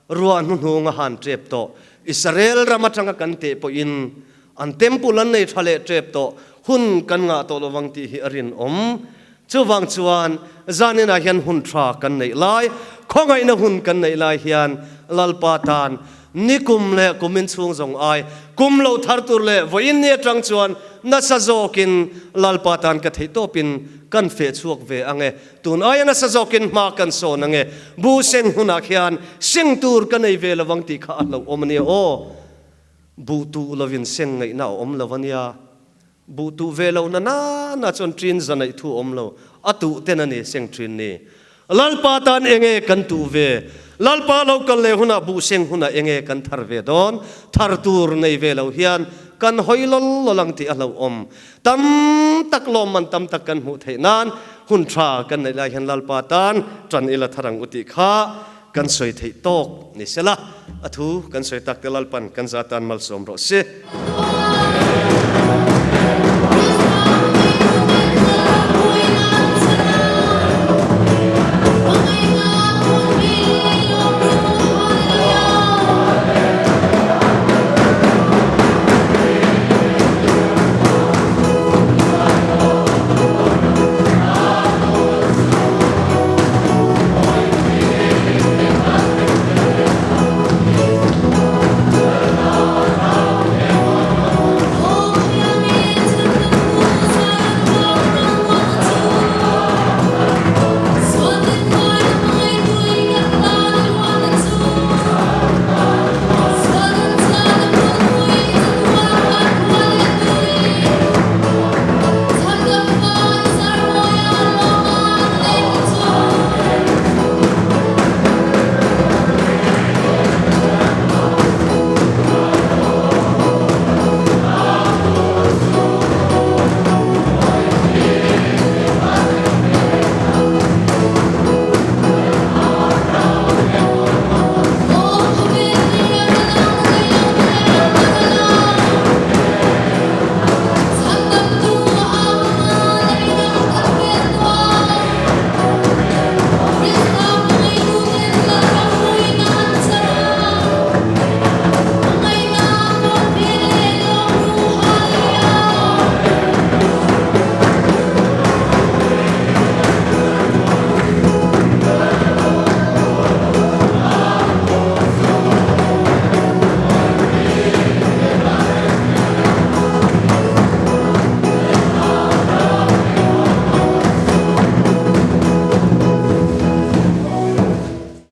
ruah hnuhnung a han tep tawh. Israel ram atanga kan teh pawhin an temple an nei tha leh tep tawh, hun kan ngah tawh lovang tih hi a rinawm. Chuvang chuan zaninah hian hun tha kan neih lai, khawngaihna hun kan neih lai hian Lalpa tan Ni kum leh kum inchhung zawng ai kum lo thar tur leh vawiin ni atang chuan nasa zawkin Lalpa tan ka theih tawpin kan feh chhuak ve ang e. Tun aia nasa zawkin hma kan sawn ang e. Bu seng hunah khian seng tur ka nei ve lovang tih kha a hlauhawm a nia aw. Buh tuh lovin seng ngaihna a awm lo a nia. Buh tuh ve lo na na na chuan ṭin za neih thu awm lo, a tuh ten a ni seng ṭhin ni. Lalpa tan enge kan tuh ve? Lalpa lo kal leh hunah buh seng hunah enge kan thar ve dawn? Thar tur nei ve lo hian kan hawi lawl lawl ang tih a hlauhawm. Tam tak lawmman tam tak kan hmuh theih nan hun ṭha kan neih lai hian Lalpa tan ṭan ila thar ang u tih kha kan sawi theih tawk ni sela, a thu kan sawi tak te Lalpan kan za tan malsawm rawh si.